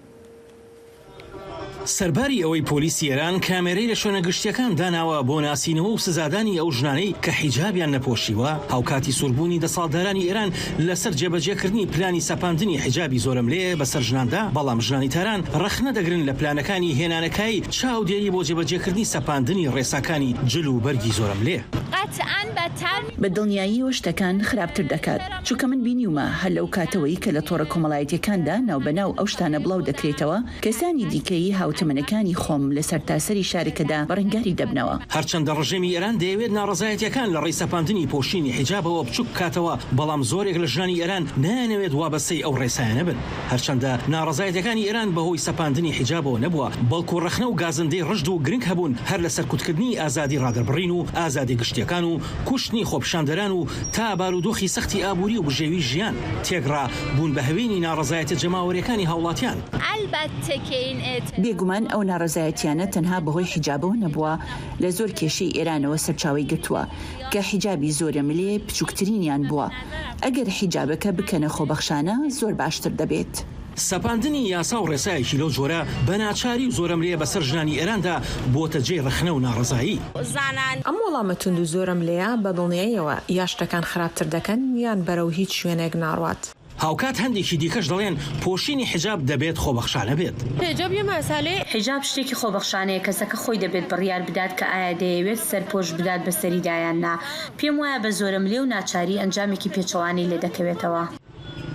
سەرباری ئەوەی پۆلیسی ئێران کامێرەی لە شوێنە گشتییەکان داناوە بۆ ناسینەوە و سزادانی ئەو ژنانەی کە حیجابیان نەپۆشیوە، هاوکاتی سووربوونی دەسەڵاتدارانی ئێران لەسەر جێبەجێکردنی پلانی سەپاندنی حیجابی زۆرەملێ بەسەر ژناندا، بەڵام ژنانی تاران ڕەخنە دەگرن لە پلانەکانی هێنانەکایەی چاودێری بۆ جێبەجێکردنی سەپاندنی ڕێساکانی جل و بەرگی زۆرەملێ. بە دڵنیاییەوە شتەکان خراپتر دەکات، چونکە من بینیومە هەر لەو کاتەوەی کە لە تۆڕە کۆمەڵایەتییەکاندا ناوبەناو ئەو شتانە بڵاو دەکرێتەوە، کەسانی دیکەی هاوتەمەنەکانی خۆم لە سەرتاسەری شارەکەدا بەڕەنگاری دەبنەوە. هەرچەندە ڕژێمی ئێران دەیەوێت ناڕەزایەتییەکان لە ڕێی سەپاندنی پۆشینی حیجابەوە بچوک بکاتەوە، بەڵام زۆرێک لە ژنانی ئێران نایانەوێت وابەستەی ئەو ڕێسایانە بن. هەرچەندە ناڕەزایەتییەکانی ئێران بەهۆی سەپاندنی حیجابەوە نەبووە، بەڵکو ڕەخنە و گازندەی ڕژد و گرنگ هەبوون هەر لە سەرکوتکردنی ئازادی ڕادەربڕین و ئازادیە گشتییەکان و کوشتنی خۆپیشاندەران و تا بارودۆخی سەختی ئابووری و بژێوی ژیان تێکڕا بوون بە هەوێنی ناڕەزایەتیە جەماوەریەکانی هاوڵاتیان. بێگومان ئەو ناڕەزایەتیانە تەنها بەهۆی حیجابەوە نەبووە، لە زۆر کێشەی ئێرانەوە سەرچاوەی گرتووە، کە حیجابی زۆرەملێ بچووکترینیان بووە. ئەگەر حیجابەکە بکەنە خۆبەخشانە زۆر باشتر دەبێت. سەپاندنی یاسا و ڕێسایەکی لەو جۆرە بە ناچاری و زۆرەملێ بەسەر ژنانی ئێراندا بۆتە جێی ڕەخنە و ناڕەزایی. ئەم وەڵامە توند و زۆرەملێیە بە دڵنیاییەوە یا شتەکان خراپتر دەکەن یان بەرەو هیچ شوێنێک ناڕوات. هاوکات هەندێکی دیکەش دەڵێن پۆشینی حیجاب دەبێت خۆبەخشانە بێت. حیجاب شتێکی خۆبەخشانەیە، کەسەکە خۆی دەبێت بڕیار بدات کە ئایا دەیەوێت سەرپۆش بدات بەسەریدا یان نا. پێم وایە بە زۆرەملێ و ناچاری ئەنجامێکی پێچەوانەی لێدەکەوێتەوە.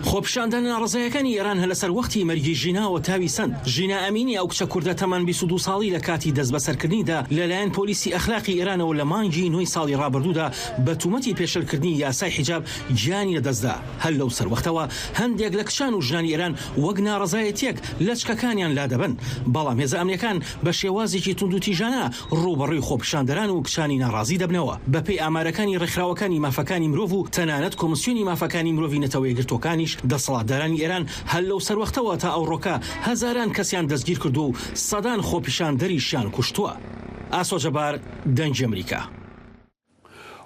خۆپیشاندانە ناڕەزایەکانی ئێران هەر لەسەر وەختی مەرگی ژیناوە تاوی سەند. ژینا ئەمینی ئەو کچە کوردە تەمەن 22 ساڵی لە کاتی دەستبەسەرکردنیدا لەلایەن پۆلیسی ئەخلاقی ئێرانەوە لە مانگی نۆی ساڵی ڕابردوودا بە تومەتی پێشێلکردنی یاسای حیجاب گیانی لەدەستدا. هەر لەو سەروەختەوە هەندێک لە کچان و ژنانی ئێران وەک ناڕەزایەتییەک لەچکەکانیان لادەبەن، بەڵام هێزە ئەمنییەکان بە شێوازێکی توندوتیژانە ڕووبەڕووی خۆپیشاندەران و کچانی ناڕازی دەبنەوە. بەپێی ئامارەکانی ڕێکخراوەکانی مافەکانی مرۆڤ و تەنانەت کۆمسیۆنی مافەکانی مرۆڤی نەتەوەیەکگرتووەکانیش، دەسەڵاتدارانی ئێران هەر لەو سەروەختەوە تا ئەوڕۆکە هەزاران کەسیان دەستگیرکردووە و سەدان خۆپیشاندەریشیان کوشتووە. ئاسۆ جەبار، دەنگی ئەمریکا.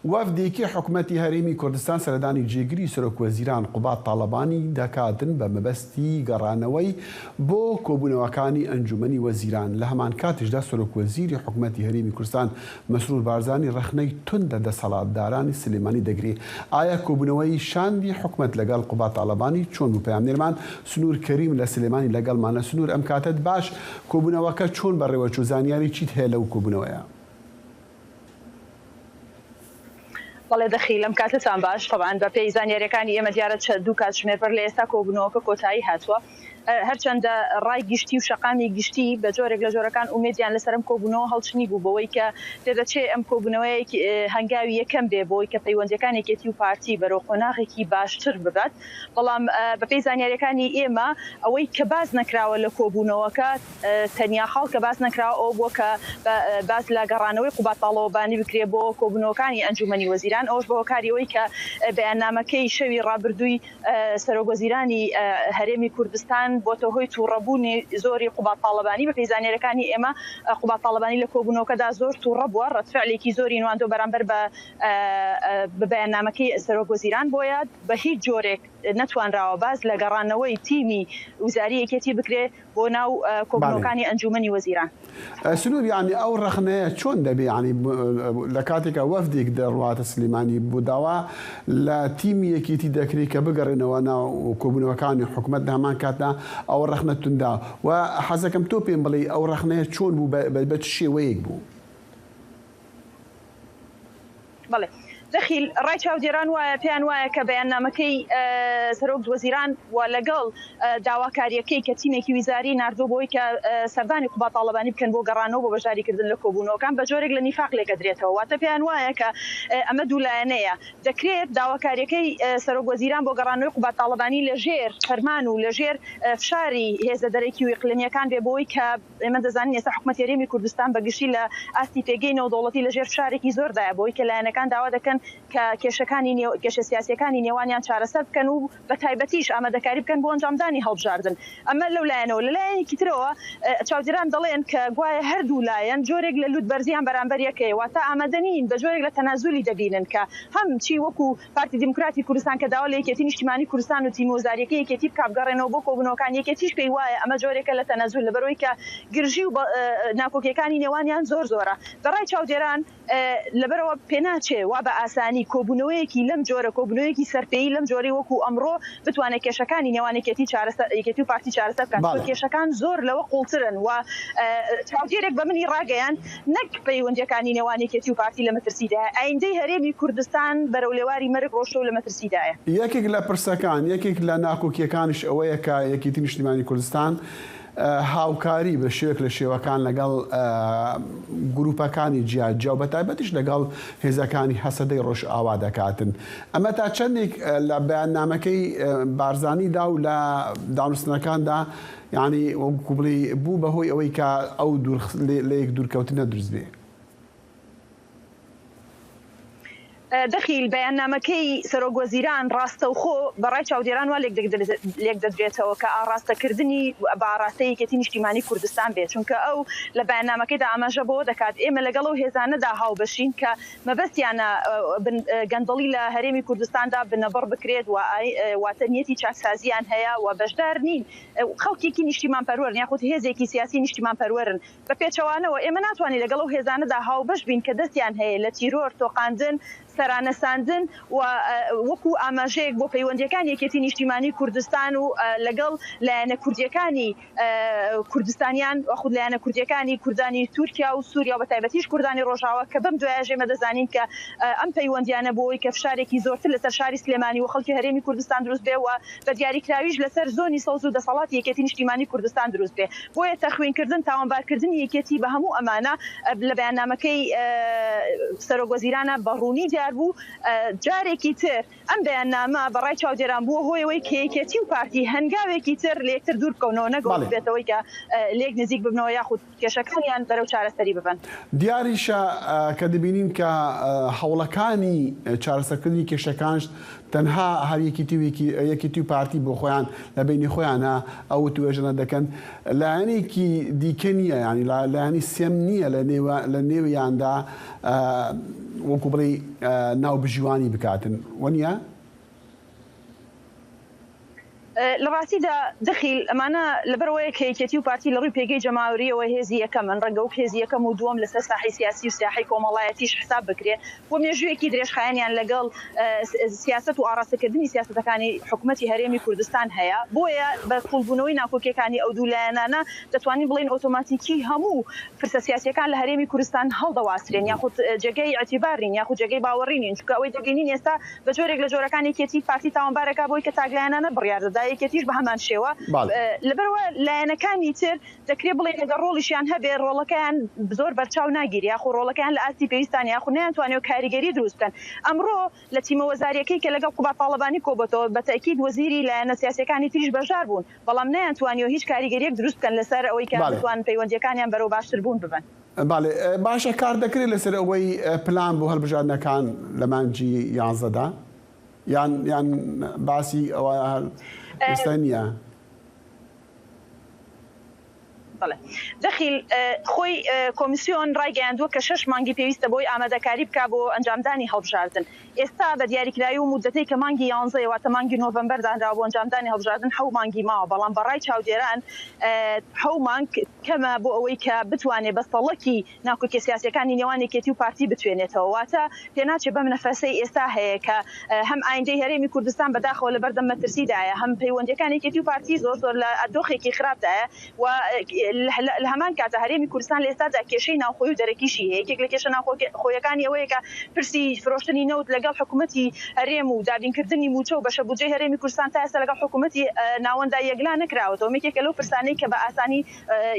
وەفدێکی حکومەتی هەرێمی کوردستان سەردانی جێگری سەرۆکوەزیران قوباد تاڵەبانی دەکاتن بە مەبەستی گەڕانەوەی بۆ کۆبوونەوەکانی ئەنجومەنی وەزیران، لە هەمانکاتیشدا سەرۆکوەزیری حکومەتی هەرێمی کوردستان مەسرور بارزانی ڕەخنەی توند لە دەسەڵاتدارانی سلێمانی دەگرێ. ئایا کۆبوونەوەی شاندی حکومەت لەگەڵ قوباد تاڵەبانی چۆن بوو؟ پەیامنێرمان سنوور کەریم لە سلێمانی لەگەڵمانە. سنوور ئەم کاتەت باش، کۆبوونەوەکە چۆن بەڕێوەچوو، زانیاری چیت هەیە لەو کۆبوونەوەیە؟ بەڵێ دەخیل ئەم کاتەتان باش تەبعەن بە پێی زانیاریەکانی ئێمە دیارە چە دوو کاتژمێر بەر لە ئێستا کۆبوونەوەکە کۆتایی هاتووە هەرچەندە ڕای گشتی و شەقامی گشتی بە جۆرێک لە جۆرەکان ئومێدیان لەسەر ئەم کۆبوونەوە هەڵچنی بوو بەوەی کە پێدەچێ ئەم کۆبوونەوەیە هەنگاوی یەکەم بێ بۆی کە پەیوەندیەکان یەکێتی و پارتی بەرەو قۆناغێکی باشتر ببات بەڵام بەپێی زانیاریەکانی ئێمە ئەوەی کە باس نەکراوە لە کۆبوونەوەکە تەنیا خاڵ کە باس نەکراوە ئەوە بووە کە باس لە گەڕانەوەی قوباد تاڵەبانی بکرێ بۆ کۆبوونەوەکانی ئەنجوومەنی وەزیران، ئەوەش بە هۆکاری ئەوەی کە بەیاننامەکەی شەوی ڕابردووی سەرۆک وەزیرانی هەرێمی کوردستان بۆتە هۆی تووڕەبوونی زۆری قوباد تاڵەبانی. بەپێی زانیارییەکانی ئێمە قوباد تاڵەبانی لە کۆبوونەوەکەدا زۆر تووڕە بووە، ڕەدفعلێکی زۆری نواندووە بەرامبەر بە بەیاننامەکەی سەرۆک وەزیران، بۆیە بە هیچ جۆرێک نەتوانراوە باس لە گەڕانەوەی تیمی وزاری یەکێتی بکرێ بۆ ناو کۆبوونەوەکانی ئەنجوومەنی وەزیران. سنوور یانی ئەو ڕەخنەیە چۆن دەبێ یانی لە کاتێکا وەفدێک دەڕواتە سلێمانی بۆ داوا لە تیمی یەکێتی دەکرێ کە بگەڕێنەوە ناو کۆبوونەوەکانی حکومەت لە هەمان کاتدا ئەوە ڕەخنە توندە و حەزەکەم تۆ پێم بڵێی ئەو ڕەخنەیە چۆن بوو بە چ شێوەیەک بوو؟ بەڵێ دەخیل، ڕای چاودێران وایە، پێیان وایە کە بەیاننامەکەی سەرۆک وەزیران و لەگەڵ داواکارییەکەی کە تیمێکی ویزاری ناردووە بۆی کە سەردانی قوباد تاڵەبانی بکەن بۆ گەڕانەوە بۆ بەشداریکردن لە کۆبوونەوەکان بە جۆرێک لە نیفاق لێکەدرێتەوە واتە پێیان وایە کە ئەمە دوولایەنەیە دەکرێت داواکارییەکەی سەرۆک وەزیران بۆ گەڕانەوەی قوباد تاڵەبانی لەژێر فەرمان و لەژێر فشاری هێزە دەرەکی و ئیقلیمییەکان بێ بۆی کە ئێمە دەزانین ئێستا حکومەتی هەرێمی کوردستان بە گشتی لە ئاستی پێگەی نێودەوڵەتی لە ژێر فشارێکی زۆردایە بەوەی کە لایەنەکان داوا دەکەن کە کێشەکانی نێو کێشە سیاسییەکانی نێوانیان چارەسەر بکەن و بە تایبەتیش ئامادەکاری بکەن بۆ ئەنجامدانی هەڵبژاردن. ئەمە لەو لایەنەوە. لە لایەنێکی ترەوە چاودێران دەڵێن کە گوایە هەردوو لایەن جۆرێک لە لووتبەرزییان بەرامبەر یەک هەیە واتە ئامادە نین بە جۆرێک لە تەنازولی دەبینن کە هەم چی وەکو پارتی دیموکراتی کوردستان کە داوا لە یەکێتی نیشتیمانی کوردستان و تیمە وەزارییەکەی یەکێتی بکا بگەڕێنەوە بۆ کۆبوونەوەکان، یەکێتیش پێی وایە ئەمە جۆرێکە لە تەنەزول لەبەرئەوەی کە گرژی و ناکۆکییەکانی نێوانیان زۆر زۆرە. بە ڕای چاودێران لەبەرئەوە پێناچێ وا بە ئاسانی کۆبوونەوەیەکی لەم جۆرە، کۆبوونەوەیەکی سەرپێیی لەم جۆرەی وەکو ئەمڕۆ بتوانێ کێشەکانی نێوان یەکێتی چارەسەر یەکێتی و پارتی چارەسەر بکات، چونکە کێشەکان زۆر لەوە قووڵترن و چاودێرێک بە منی ڕاگەیاند نەک پەیوەندییەکانی نێوان یەکێتی و پارتی لە مەترسیدایە، ئایندەی هەرێمی کوردستان بەرەو لێواری مەرگ ڕۆشتووە و لە مەترسیدایە. یەکێک لە پرسەکان، یەکێک لە ناکۆکییەکانیش ئەوەیە کە یەکێتی نیشتیمانی کوردستان هاوکاری بە شێوەیەک لە شێوەکان لەگەڵ گروپەکانی جیا جیا و بەتایبەتیش لەگەڵ هێزەکانی هەسەدەی ڕۆژئاوا دەکاتن. ئەمە تا چەندێک لە بەیاننامەکەی بارزانیدا و لە دانوستنەکاندا یانی وەکو بڵێی بوو بە هۆی ئەوەی کە ئەو دوور لەیەک دوورکەوتنە دروست بێ. دەخیل، بەیاننامەکەی سەرۆک وەزیران ڕاستەوخۆ بە ڕای چاودێران وا لێکدەدرێتەوە کە ئاڕاستەکردنی بە ئاڕاستەی یەکێتی نیشتیمانی کوردستان بێت، چونکە ئەو لە بەیاننامەکەیدا ئاماژە بەوە دەکات ئێمە لەگەڵ ئەو هێزانەدا هاوبەشین کە مەبەستیانە گەندەڵی لە هەرێمی کوردستاندا بنەبڕ بکرێت و واتە نیەتی چاکسازییان هەیە و بەشدار نین خەڵکێکی نیشتیمانپەروەرن یاخود هێزێکی سیاسی نیشتیمانپەروەرن. بە پێچەوانەوە ئێمە ناتوانین لەگەڵ ئەو هێزانەدا هاوبەش بین کە دەستیان هەیە لە تیرۆر، تۆقاندن، سەرانەساندن و وەکو ئاماژەیەک بۆ پەیوەندییەکانی یەکێتی نیشتیمانی کوردستان و لەگەڵ لایەنە کوردییەکانی کوردستانیان یاخود لایەنە کوردییەکانی کوردانی تورکیا و سوریا و بەتایبەتیش کوردانی ڕۆژاوا کە بەم دوایەش ئێمە دەزانین کە ئەم پەیوەندیانە بۆ ئەوەی کە فشارێکی زۆرتر لەسەر شاری سلێمانی و خەڵکی هەرێمی کوردستان دروست بێ و بە دیاریکراویش لەسەر زۆنی سەوز و دەسەڵاتی یەکێتی نیشتیمانی کوردستان دروست بێ بۆیە تەخوینکردن تاوانبارکردنی یەکێتی بە هەموو ئەمانە لە بەیاننامەکەی سەرۆک وەزیرانە بە ڕوونی دیار بوو جارێکی تر ئەم بەیاننامە بە ڕای چاودێران بووە هۆی ئەوەی کە یەکێتی و پارتی هەنگاوێکی تر لە یەکتر دوور بکەونەوە نەک ئەوە ببێتەوەی کە لێک نزیک ببنەوە یاخود کێشەکانیان بەرەو چارەسەری ببەن. دیاریشە کە دەبینین کە هەوڵەکانی چارەسەرکردنی کێشەکانش تەنها هەر یەکێتی و یەکێتی و پارتی بۆ خۆیان لە بەینی خۆیانا ئەو وتوێژانە دەکەن لایەنێکی دیکە نییە یانی لایەنی سێم نییە لە نێویاندا. وەکو بڵێی ناوبژیوانی بکاتن وەنیە؟ لە ڕاستیدا دەخیل ئەمانە لەبەرئەوەیە کە یەکێتی و پارتی لە ڕووی پێگەی جەماوەرییەوە هێزی یەکەمن، ڕەنگە وەک هێزی یەکەم و دووەم لەسەر ساحەی سیاسی و ساحەی کۆمەڵایەتیش حساب بکرێ و مێژوویەکی درێژخایەنیان لەگەڵ سیاسەت و ئاڕاستەکردنی سیاسەتەکانی حکومەتی هەرێمی کوردستان هەیە، بۆیە بە قووڵبوونەوەی ناکۆکییەکانی ئەو دوو لایەنانە دەتوانین بڵێین ئۆتۆماتیکی هەموو پرسە سیاسییەکان لە هەرێمی کوردستان هەڵدەواسرێن یاخود جێگەی ئیعتیبار نین یاخود جێگەی باوەڕی نین، چونکە ئەوەی دەبینین ئێستا بە جۆرێک لە جۆرەکان یەکێتی پارتی تاوانبارەکا بۆی کە تاکلایەنانە بڕیار دەدا، یەکێتیش بە هەمان شێوە. لەبەرئەوە لایەنەکانی تر دەکرێ بڵێین ئەگەر ڕۆڵیشیان هەبێ ڕۆڵەکەیان زۆر بەرچاو ناگیرێ یاخو ڕۆڵەکەیان لە ئاستی پێویستا نیە یاخو نەیانتوانیوە کاریگەری دروست بکەن. ئەمڕۆ لە تیمە وەزارییەکەی کە لەگەڵ قوباد تاڵەبانی کۆبۆتەوە بە تەئکید وەزیری لایەنە سیاسییەکانی تریش بەشدار بوون، بەڵام نەیانتوانیوە هیچ کاریگەرییەک دروست بکەن لەسەر ئەوەی کە بتوانن پەیوەندییەکانیان بەرەو باشتربوون ببەن. بەڵێ باشە کار دەکرێت لەسەر ئەوەی پلان بۆ هەڵبژاردنەکان لە مانگی یانزەدا یان یان باسی ئەوە ئێستا نییە؟ بەڵێ دەخیل خۆی کۆمیسیۆن ڕایگەیاندووە کە شەش مانگی پێویستە بۆی ئامادەکاری بکا بۆ ئەنجامدانی هەڵبژاردن. ئێستا بە دیاریکراوی و مودەتەی کە مانگی یانزەیە واتە مانگی نۆڤەمبەر دانراوە بۆ ئەنجامدانی هەڵبژاردن حەو مانگی ماوە بەڵام بە ڕای چاودێران حەو مانگ کەمە بۆ ئەوەی کە بتوانێ بە سەڵەکی ناکۆکیە سیاسیەکانی نێوان یەکێتی و پارتی بتوێنێتەوە واتە پێناچێ بەم نەفەسەی ئێستا هەیە کە هەم ئایندەی هەرێمی کوردستان بەداخەوە لەبەردەم مەترسیدایە هەم پەیوەندیەکان یەکێتی و پارتی زۆر زۆر لە دۆخێکی خراپدایە و لە هەمان کاتە هەرێمی کوردستان لە ئێستادا کێشەی ناوخۆی و دەرەکیشی هەیە یەکێک لە کێشە ناوخۆیەکانی ئەوەیە کە پرسی فرۆشتنی نەوت لەگەڵ حکومەتی هەرێم و دابینکردنی مووچە و بەشە بودجەی هەرێمی کوردستان تا ئێستا لەگەڵ حکومەتی ناوەندا یەکلا نەکراوەتەوە یەکێکە لەو پرسانەی کە بە ئاسانی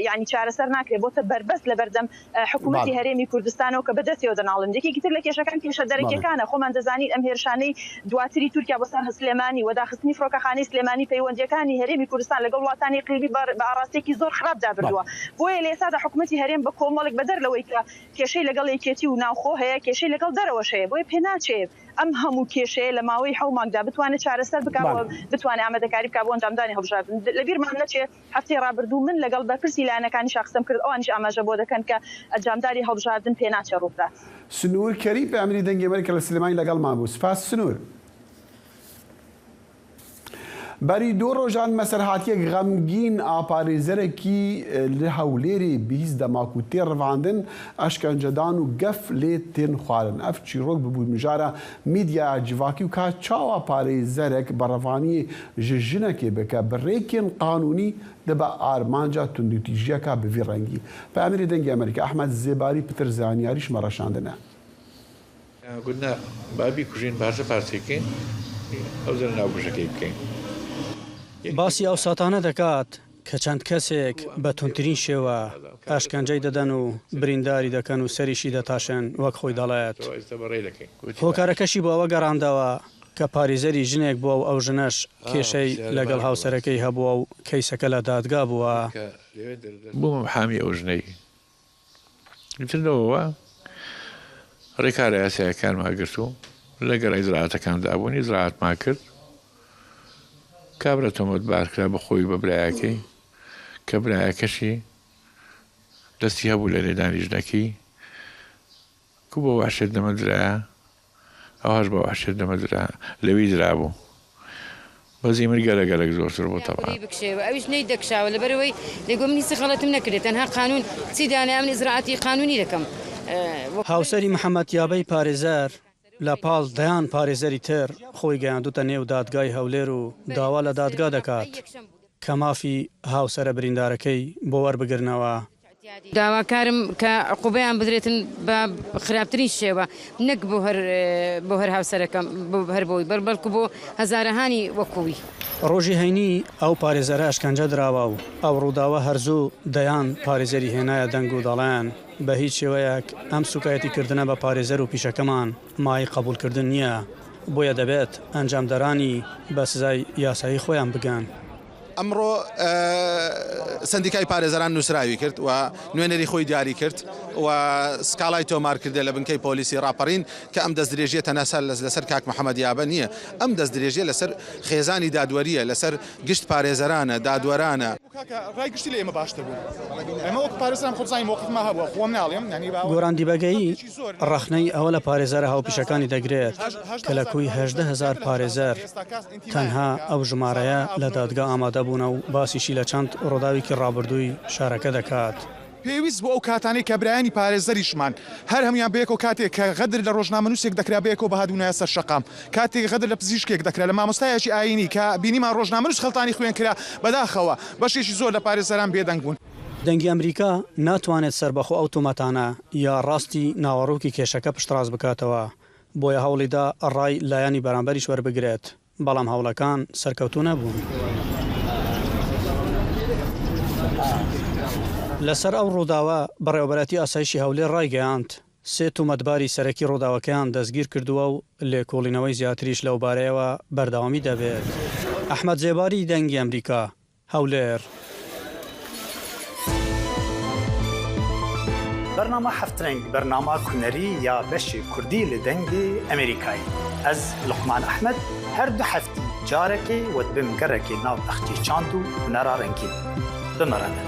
یانی چارەسەر ناکرێت بۆتە بەربەست لەبەردەم حکومەتی هەرێمی کوردستانەوە کە بەدەستیەوە دەناڵێنن. یەکێکی تر لە کێشەکان کێشە دەرەکیەکانە، خۆمان دەزانین ئەم هێرشانەی دواتری تورکیا بۆ سەر سلێمانی و داخستنی فڕۆکەخانەی سلێمانی پەیوەندیەکانی هەرێمی کوردستان لەگەڵ وڵاتانی ئیقلیمی بە ئاڕاستەیەکی زۆر خراپدا بردووە. بۆیە لە ئێستادا حکومەتی هەرێم بە کۆمەڵێک بەدەر لەوەی کە کێشەی لەگەڵ یەکێتی و ناوخۆ هەیە کێشەی لەگەڵ دەرەوەش هەیە بۆیە پێناچێ ئەم هەموو کێشەیە لە ماوەی حەو مانگدا بتوانێت چارەسەر بکا و بتوانێت ئامادەکاری بکا بۆ ئەنجامدانی هەڵبژاردن. لەبیرمان نەچێ هەفتەی ڕابردوو من لەگەڵ بەرپرسی لایەنەکانیشا قسەم کرد، ئەوانیش ئاماژە بۆ دەکەن کە ئەنجامداری هەڵبژاردن پێناچێ ڕووبدات. سنوور کەریم پەیامنێری دەنگی ئەمەریکا لە سلێمانی لەگەڵمان بوو. سپاس سنوور. بەری دوو ڕۆژان مەسەرهاتیەک غەمگین ئا پارێزەرەکی لە هەولێرێ 20 دەماک و تێ ڕڤاندن، ئەشکەنجەدان و گەف لێ تێن خوارن. ئەف چیڕۆک ببوو مژارە میدیایا جڤاکی و کا چاوا پارێزەرەک بە ڕەڤانیێ ژ ژنەکێ بکە bi rêkên qanûnî dibe armanca tundûtîjiyeka bi vî rengî. Peyamêrê Dengê Amerîka Ehmed Zêbarî pitir zanyarî ji me re şandine. گوت نا با بیکوژین پارچە پارچەی بکەین ئەوجا لە ناو گوشەکەی بکەین. باسی ئەو ساتانە دەکات کە چەند کەسێک بە توندترین شێوە ئەشکەنجەی دەدەن و برینداری دەکەن و سەریشی دەتاشن وەک خۆی دەڵێت. هۆکارەکەشی بۆ ئەوە گەڕاندەوە کە پاریزەری ژنێک بووە و ئەو ژنەش کێشەی لەگەڵ هاوسەرەکەی هەبووە و کەیسەکە لە دادگا بووە. بوومە محامی ئەو ژنەی. ئیتر لەوەوە ڕێکارە یاسایەکانمان گرت و لەگەڵ ئیجرائاتەکاندا بوون، ئیجرائاتمان کرد. کابرا تۆمەتبار کرا بە خۆی و بە برایەکەی کە برایەکەشی دەستی هەبوو لە لێدانی ژنەکەی. کو بە وەحشیەت نەمەدرایە ئەوهاش بە وەحشیەت نەمەدرا لەوی درابوو بەزی من گەلە گەلەک زۆرتر بوو تەبعەن. بکشێوە ئەویش نەی دەکشاوە لەبەرئەوەی دەیگۆ من هیچ غەڵەتم نەکردێ تەنها قانون چی دانایە من ئیجرائاتی قانونی دەکەم. هاوسەری محەمەد یابەی پارێزەر لە پاڵ دەیان پارێزەری تر خۆی گەیاندوتە نێو دادگای هەولێر و داوا لە دادگا دەکات کە مافی هاوسەرە بریندارەکەی بۆ وەربگرنەوە. داواکارم کە عقوبەیان بدرێتن بە خراپترین شێوە نەک بۆ هەر بۆ هەر هاوسەرەکەم بۆ هەر بۆی بەر بەڵکو بۆ هەزارەهانی وەکووی. ڕۆژی هەینی ئەو پارێزەرە ئەشکەنجە دراوە و ئەو ڕووداوە هەر زوو دەیان پارێزەری هێنایە دەنگ و دەڵێن بە هیچ شێوەیەک ئەم سوکایەتی کردنە بە پارێزەر و پیشەکەمان مایەی قەبوڵکردن نییە بۆیە دەبێت ئەنجامدەرانی بە سزای یاسایی خۆیان بگەن. ئەمڕۆ سەندیکای پارێزەران نووسراوی کرد و نوێنەری خۆی دیاری کرد و سکاڵای تۆمار کردە لە بنکەی پۆلیسی ڕاپەڕین کە ئەم دەستدرێژیە تەنها لەسەر کاک محەمەد یابە نییە، ئەم دەستدرێژیە لەسەر خێزانی دادوەرییە، لەسەر گشت پارێزەرانە، دادوەرانە. گۆران دیبەگەیی ڕەخنەی ئەوە لە پارێزەرە هاوپیشەکانی دەگرێت کە لە کۆی 18 هەزار پارێزەر تەنها ئەو ژمارەیە لە دادگا ئامادە بوونە و باسیشی لە چەند ڕووداوێکی ڕابردووی شارەکە دەکات. پێویست بوو ئەو کاتانەی کە برایانی پارێزەریشمان هەر هەموویان بەیەکەوە کاتێک کە غەدر لە ڕۆژنامەنووسێک دەکرا بەیەکەوە بهاتبوونایە سەر شەقام، کاتێک غەدر لە پزیشکێک دەکرا، لە مامۆستایەکی ئایینی کە بینیمان ڕۆژنامەنووس خەڵتانی خوێن کرا، بەداخەوە بەشێکی زۆر لە پارێزەران بێدەنگ بوون. دەنگی ئەمریکا ناتوانێت سەربەخۆ ئەو تۆمەتانە یا ڕاستی ناوەڕۆکی کێشەکە پشتڕاست بکاتەوە، بۆیە هەوڵیدا ڕای لایەنی بەرامبەریش وەربگرێت. بەڵام هەوڵەکان سەرکەوتوو نەبوون. لەسەر ئەو ڕووداوە، بەڕێوەبەرایەتی ئاسایشی هەولێر ڕایگەیاند، سێ تۆمەتباری سەرەکی ڕووداوەکەیان دەستگیرکردووە و لێکۆڵینەوەی زیاتریش لەوبارەیەوە بەردەوامی دەبێت. ئەحمەد زێباری، دەنگی ئەمریکا، هەولێر. بەرنامە هەفترەنگ بەرنامە هونەری یا بەشی کوردی لە دەنگی ئەمریکایی ئەز لوقمان ئەحمەد هەر دو هەفتی جارەکێ وە دبم گەرەکێ ناو بەخچی چاند و هونەرا رەنگین بمەرەدن.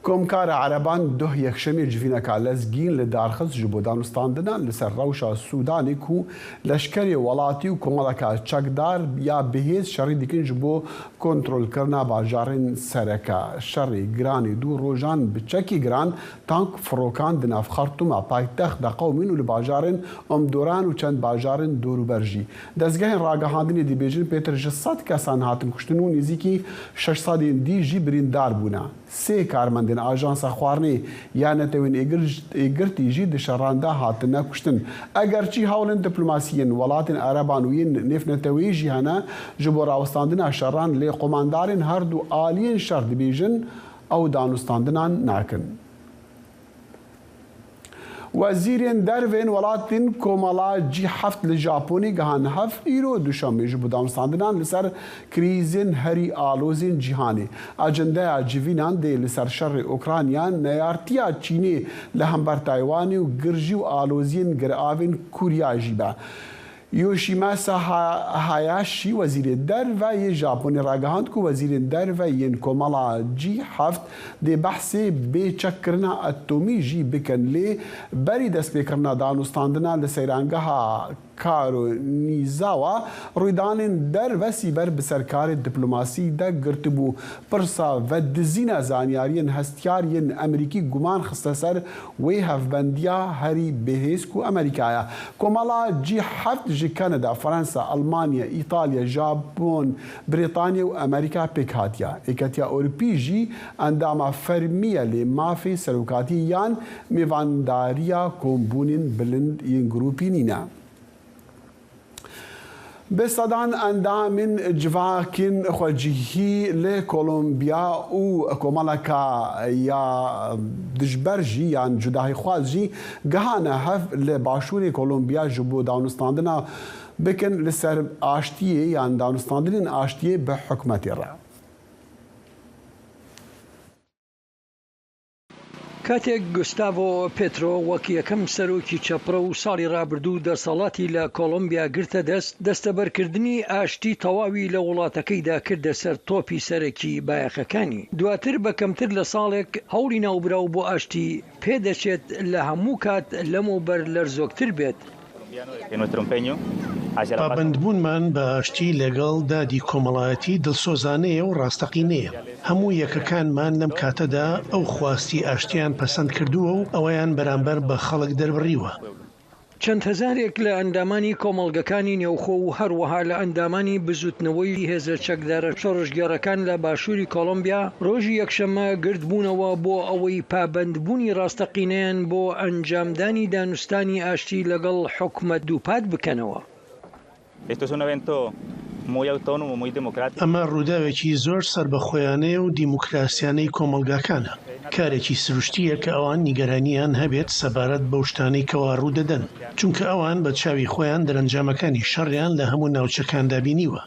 Komkara Ereban duh Yekşemê civîneka lezgîn li dar xist ji bo danûstandinan li ser rewşa Sûdanê ku leşkerê welatî û komeleka çekdar ya bihêz şerî dikin ji bo kontrolkirina bajarên sereke. Şerê giranê du rojan bi çekê giran, tank, firokan di nav Xartûma paytext de qewimîn û li bajarên Omduran û çend bajarên dorûber jî. Dezgehên ragihandinê dibêjin pêtir ji sed kesan hatin kuştin û nêzîkî şeş sedên dî jî birîndar bûne. Sê karmendên Ajansa Xwarinê ya Netewên Êgirtî jî di şeran de hatine kuştin. Egerçî hewlên diplomasî yên welatên Ereban û yên nêvneteweyî jî hene ji bo rawestandina şeran lê qomandarên her du aliyên şer dibêjin ew danûstandinan nakin. Wezîrên derve yên welatên Komela Cî heft li Japonê gihan hev îro Duşemê ji bo danûstandinan li ser krîzên herî alozên cîhanê. Ajendeya civînan dê li ser şerê Ukrayna, neyartiya Çînê li hember Taywanê û girjî û aloziyên giravên Kûryayê jî be. Yoshimasa Hayashi wezîrê derve yê Japonê ragihand ku wezîrên derve yên Komela G heft dê behsê bê çekkirina atomî jî bikin lê berî destpêkirina danûstandina li seyrangeha Karonizawa rûydanên derve sîber bi ser karê diplomasî de girtibû. Pirsa vedizîna zanyariyên hestiyar yên Amerîkî guman xiste ser Wê hevbendiya herî bihêz ku Amerîka ye. Komela Cî heft ji Kanada, Fransa, Elmanya, Îtalya, Japon, Brîtanya û Amerîka pêk hatiye. Yeketiya Ewropî jî endama fermî ye lê mafê serokatiyê yan mêvandariya kombûnên bilind yên grûpî nîne. Bi sedan endamên civakên xwecihî li Kolombiya û komeleka ya dijber jî yan cudahîxwaz jî gihane hev li başûrê Kolombiya ji bo danûstandina bikin li ser aştiyê yan danûstandinên aştiyê bi hikûmetê re. کاتێک گوستاڤۆ پێترۆ وەک یەکەم سەرۆکی چەپڕەو ساڵی رابردوو دەسەڵاتی لە کۆڵۆمبیا گرتە دەست، دەستەبەرکردنی ئاشتی تەواوی لە وڵاتەکەیدا کردە سەر تۆپی سەرەکی بایەخەکانی. دواتر بە کەمتر لە ساڵێک هەوڵی ناوبراو بۆ ئاشتی پێدەچێت لە هەموو کات لەمەوبەر لەرزۆکتر بێت. پابەندبوونمان بە ئاشتی لەگەڵ دادی کۆمەڵایەتی دڵسۆزانەیە و ڕاستەقینەیە. هەموو یەکەکانمان لەم کاتەدا ئەو خواستی ئاشتییان پەسەند کردووە و ئەوەیان بەرامبەر بە خەڵک دەربڕیوە. چەند هەزارێک لە ئەندامانی کۆمەڵگەکانی نێوخۆ و هەروەها لە ئەندامانی بزووتنەوەی هێزە چەکدارە شۆڕشگێڕەکان لە باشووری کۆڵۆمبیا ڕۆژی یەکشەممە گردبوونەوە بۆ ئەوەی پابەندبوونی ڕاستەقینەیان بۆ ئەنجامدانی دانوستانی ئاشتی لەگەڵ حکومەت دووپات بکەنەوە. ئەمە ڕووداوێکی زۆر سەربەخۆیانەیە و دیموکراسیانەی کۆمەڵگاکانە. کارێکی سروشتییە کە ئەوان نیگەرانییان هەبێت سەبارەت بەو شتانەی کەوا ڕوودەدەن، چونکە ئەوان بە چاوی خۆیان دەرەنجامەکانی شەڕیان لە هەموو ناوچەکاندا بینیوە.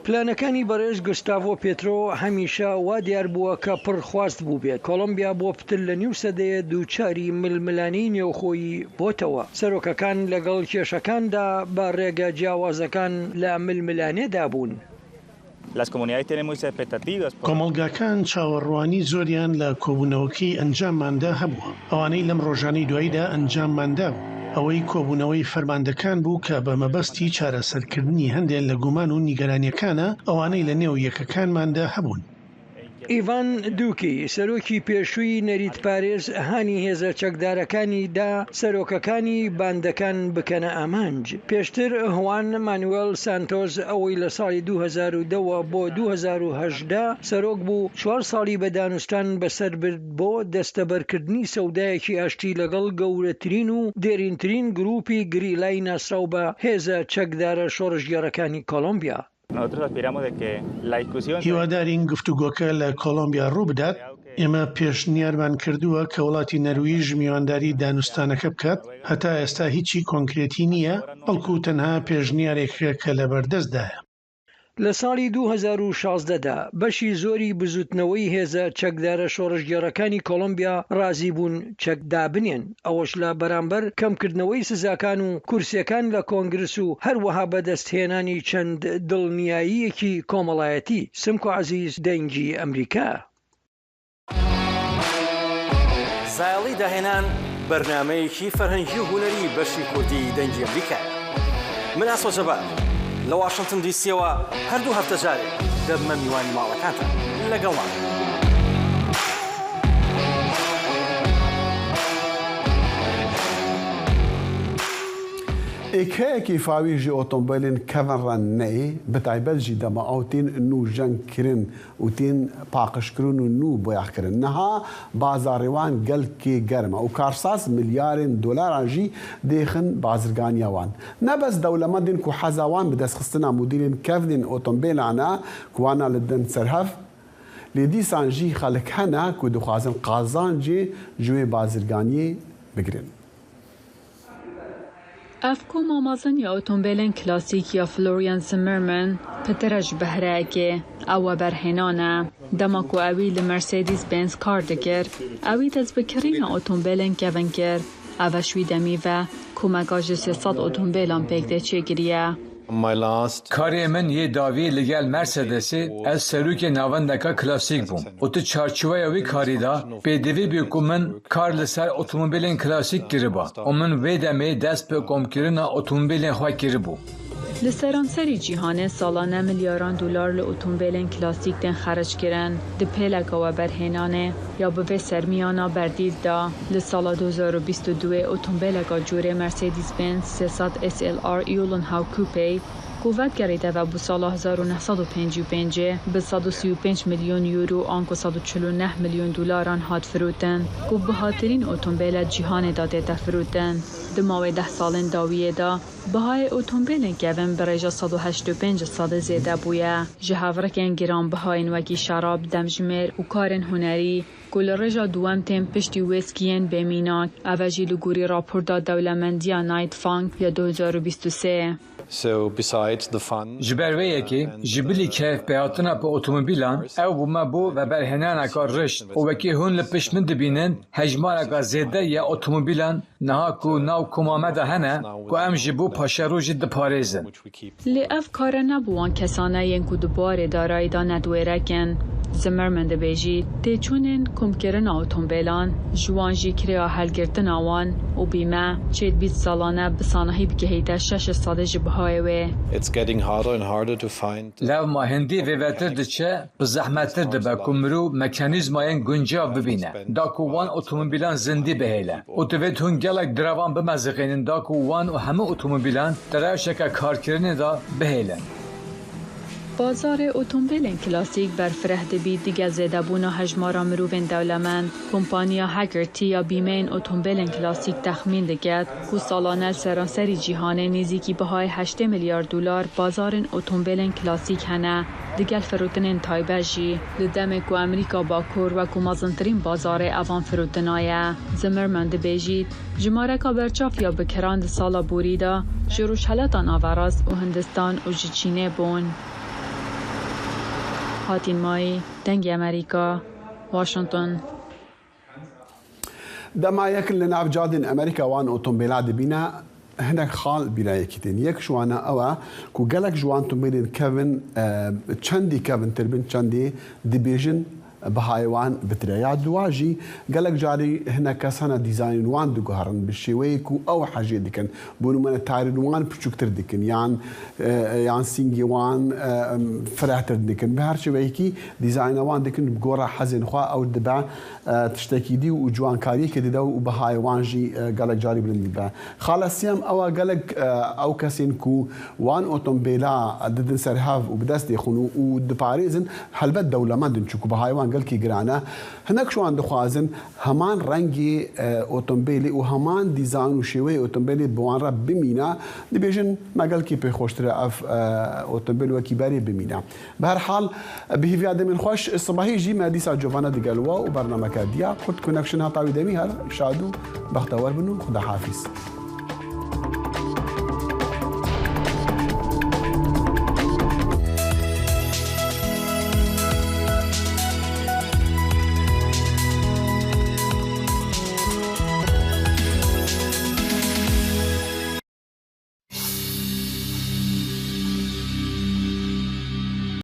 پلانەکانی بەڕێز گوستاڤۆ پێترۆ هەمیشە وا دیار بووە کە پڕ خواست بووبێت. کۆڵۆمبیا بۆ پتر لە نیو سەدەیە دووچاری ململانێی نێوخۆیی بۆتەوە. سەرۆکەکان لەگەڵ کێشەکاندا بە ڕێگە جیاوازەکان لە ململانێدا بوون. کۆمەڵگاکان چاوەڕوانی زۆریان لە کۆبوونەوەکەی ئەنجامماندا هەبووە، ئەوانەی لەم ڕۆژانەی دواییدا ئەنجاممان دابوو، ئەوەی کۆبوونەوەی فەرماندەکان بوو کە بە مەبەستی چارەسەرکردنی هەندێ لە گومان و نیگەرانییەکانە ئەوانەی لە نێو یەکەکانماندا هەبوون. ئیڤان دوکی، سەرۆکی پێشووی نەریتپارێز هانی هێزە چەکدارەکانی دا سەرۆکەکانی باندەکان بکەنە ئامانج. پێشتر هوان مانوێل سانتۆس ئەوەی لە ساڵی 2010 وە بۆ 2018 سەرۆک بوو، چوار ساڵی بە دانوستان بەسەر برد بۆ دەستەبەرکردنی سەودایەکی ئاشتی لەگەڵ گەورەترین و دێرینترین گروپی گریلای ناسراو بە هێزە چەکدارە شۆڕشگێڕەکانی کۆڵۆمبیا. هیوادارین گفتوگۆکە لە کۆڵۆمبیا ڕووبدات، ئێمە پێشنیارمان کردووە کە وڵاتی نەرویژ میوانداری دانوستانەکە بکات، هەتا ئێستا هیچی کۆنکرێتی نییە، بەڵکو تەنها پێشنیارێکە کە لەبەردەستدایە. لە ساڵی 2016 دا بەشی زۆری بزوتنەوەی هێزە چەکدارە شۆڕشگێڕەکانی کۆڵۆمبیا ڕازی بوون چەک دابنێن، ئەوەش لە بەرامبەر کەمکردنەوەی سزاکان و کورسیەکان لە کۆنگرس و هەروەها بەدەستهێنانی چەند دڵنیاییەکی کۆمەڵایەتی. سمکۆ عەزیز، دەنگی ئەمریکا. زایەڵی داهێنان بەرنامەیەکی فەرهەنگی و هونەری بەشی کوردی دەنگی ئەمریکایە. من ئاسۆ جەبار لە واشنتن دیسیەوە هەردوو هەفتە جارێک دەبمە میوانی ماڵەکانتان. لەگەڵمان بن. Êkeyekî fawî ji otomobîlên kevin re neyê, bi taybet jî dema ew tên nûjengkirin û tên paqijkirin û nû boyaxkirin. Niha bazarê wan gelkê germ e û karsaz milyarên dolaran jî dêxin bazirganiya wan. Ne bes dewlemendên ku heza wan bi destxistina modîlên kevnên otomobîlan e ku wana li din ser hev, lê dîsan jî xelk hene ku dixwazin qazancê ji wê bazirganiyê bigirin. Ev koma mezin ya otombêlên klasîk ya Florian Zimmermann pitir e ji behreyekê, ew weberhênan e. Dema ku ewî li Mercedes-Benz kar dikir, ewî dest bi kirîna otombêlên kevn kir. Ev e ji wî demî ve komeka ji 300 otombêlan pêk tê çêkiriye. Karê min yê dawî li gel Mercedesê ez serokê navendeka klasîk bûm û di çarçoveya wî karî de pêdivî bû ku min kar li ser otomobîlên klasîk kiriba û min wê demê dest bi komkirina otomobîlên xwe kiribû. Li seranserî cîhanê salane milyaran dolar li otomobîlên klasîk tên xerickirin. Di pêleka weberhênanê ya bi vê sermiyana berdîl de li sala 2022 ê otomobîleka corê Mercedes-Benz 300 SLR Uhlenhaut Coupe ku vedigerîte ve bo sala 1955 ê bi 135 milyon euro anku 149 milyon dolaran hat firotin ku bihatirîn otomobîla cîhanê de tête firotin. Di mawê deh salên dawiyê de bihayê otomobîlên kevin bi rêja 185 sedê zêde bûye. Ji hevrikên giranbihayên wekî şerab, demjimêr û karên hunerî ku li rêja duwem tên piştî wêskiyên bêmînak, ev e jî li gorî raporta dewlemendiya Knight Frank ya 2023. Ji ber vê yekê, ji bilî keyfpêhatina bi otomobîlan, ew bû me bo veberhênaneka rişt û wekî hûn li pişt min dibînin, hejmareka zêde ya otomobîlan niha ku nav koma me de hene ku em ji bo paşerojê diparêzin. Lê ev kare ne bi wan kesan e yên ku di barê darayî de nedwêrek in. Zimmerman dibêjî, têçûnên komkirina otombêlan, ji wan jî kirêya helgirtina wan û bîme, çêd 20 salane bi sanahî bigehîte şeş sedê ji bihayê wê. Lewma hindî vêvetir diçe, bi zehmettir dibe ku mirov mekanîzmayên guncav bibîne da ku wan otomobîlan zindî bihêle û divêt hûn gelek diravan bimeziqînin da ku wan û hemû otomobîlan di rewşeke karkirinê de bihêlin. Bazarê otombêlên klasîk berfireh dibî digel zêdebûna hejmara mirovên dewlemend. Kompaniya Hagerty ya bîmeyên otombêlên klasîk texmîn dike ku salane li seranserî cîhanê nêzîkî bihayê 80 milyar dolar bazarên otombêlên klasîk hene. Digel firotinên taybet jî li demê ku Amerîka Bakur wekû mezintirîn bazarê evan firotina ye. Zimmerman dibêjît, jimareka berçav ya bikiran di sala borî de ji Rojhilata Naverast û Hindistan û ji Çînê bûn. هاتین مایی، دەنگی ئەمەریکا، واشنتن. Dema yek li nav cadên Amerîka wan otombêla dibîne, hinek xal bîra yekî tên. Yek ji wan ew e ku gelek ji wan tombêlên kevin çendî kevintir bin çendî dibêjin bihayê wan bitire. Ya dua jî gelek carî hinek kes hene dîzaynên wan diguherin bi şêweyê ku ew hejê dikin. Bo nimûne tarên wan piçûktir dikin yan yan sîngê wan firehtir dikin. Bi her şêweyekî dîzayna wan dikin bi gora hezên xwe ew dibe tiştekî dî û ciwankariyekê dide û bihayê wan jî gelek carî bilind dibe. Xala sêyem ew e gelek ew kesên ku wan otombêla didin ser hev û bi dest dêxin û diparêzin helbet dewlemend in çunku bihayê wan gelkî giran e. Hinek ji wan dixwazin heman rengê otombêlê û heman dîzayn û şêweyê otombêlê bi wan re bimîne. Dibêjin me gelkî pê xweştir e ev otombêl wekî berê bimîne. Bi her hal bi hêviya demên xweş sibehî jî me dîsa covane digel we û bernameke diya Kurd Connection heta wî demî her şad û bextewer bin û xwedahafîz.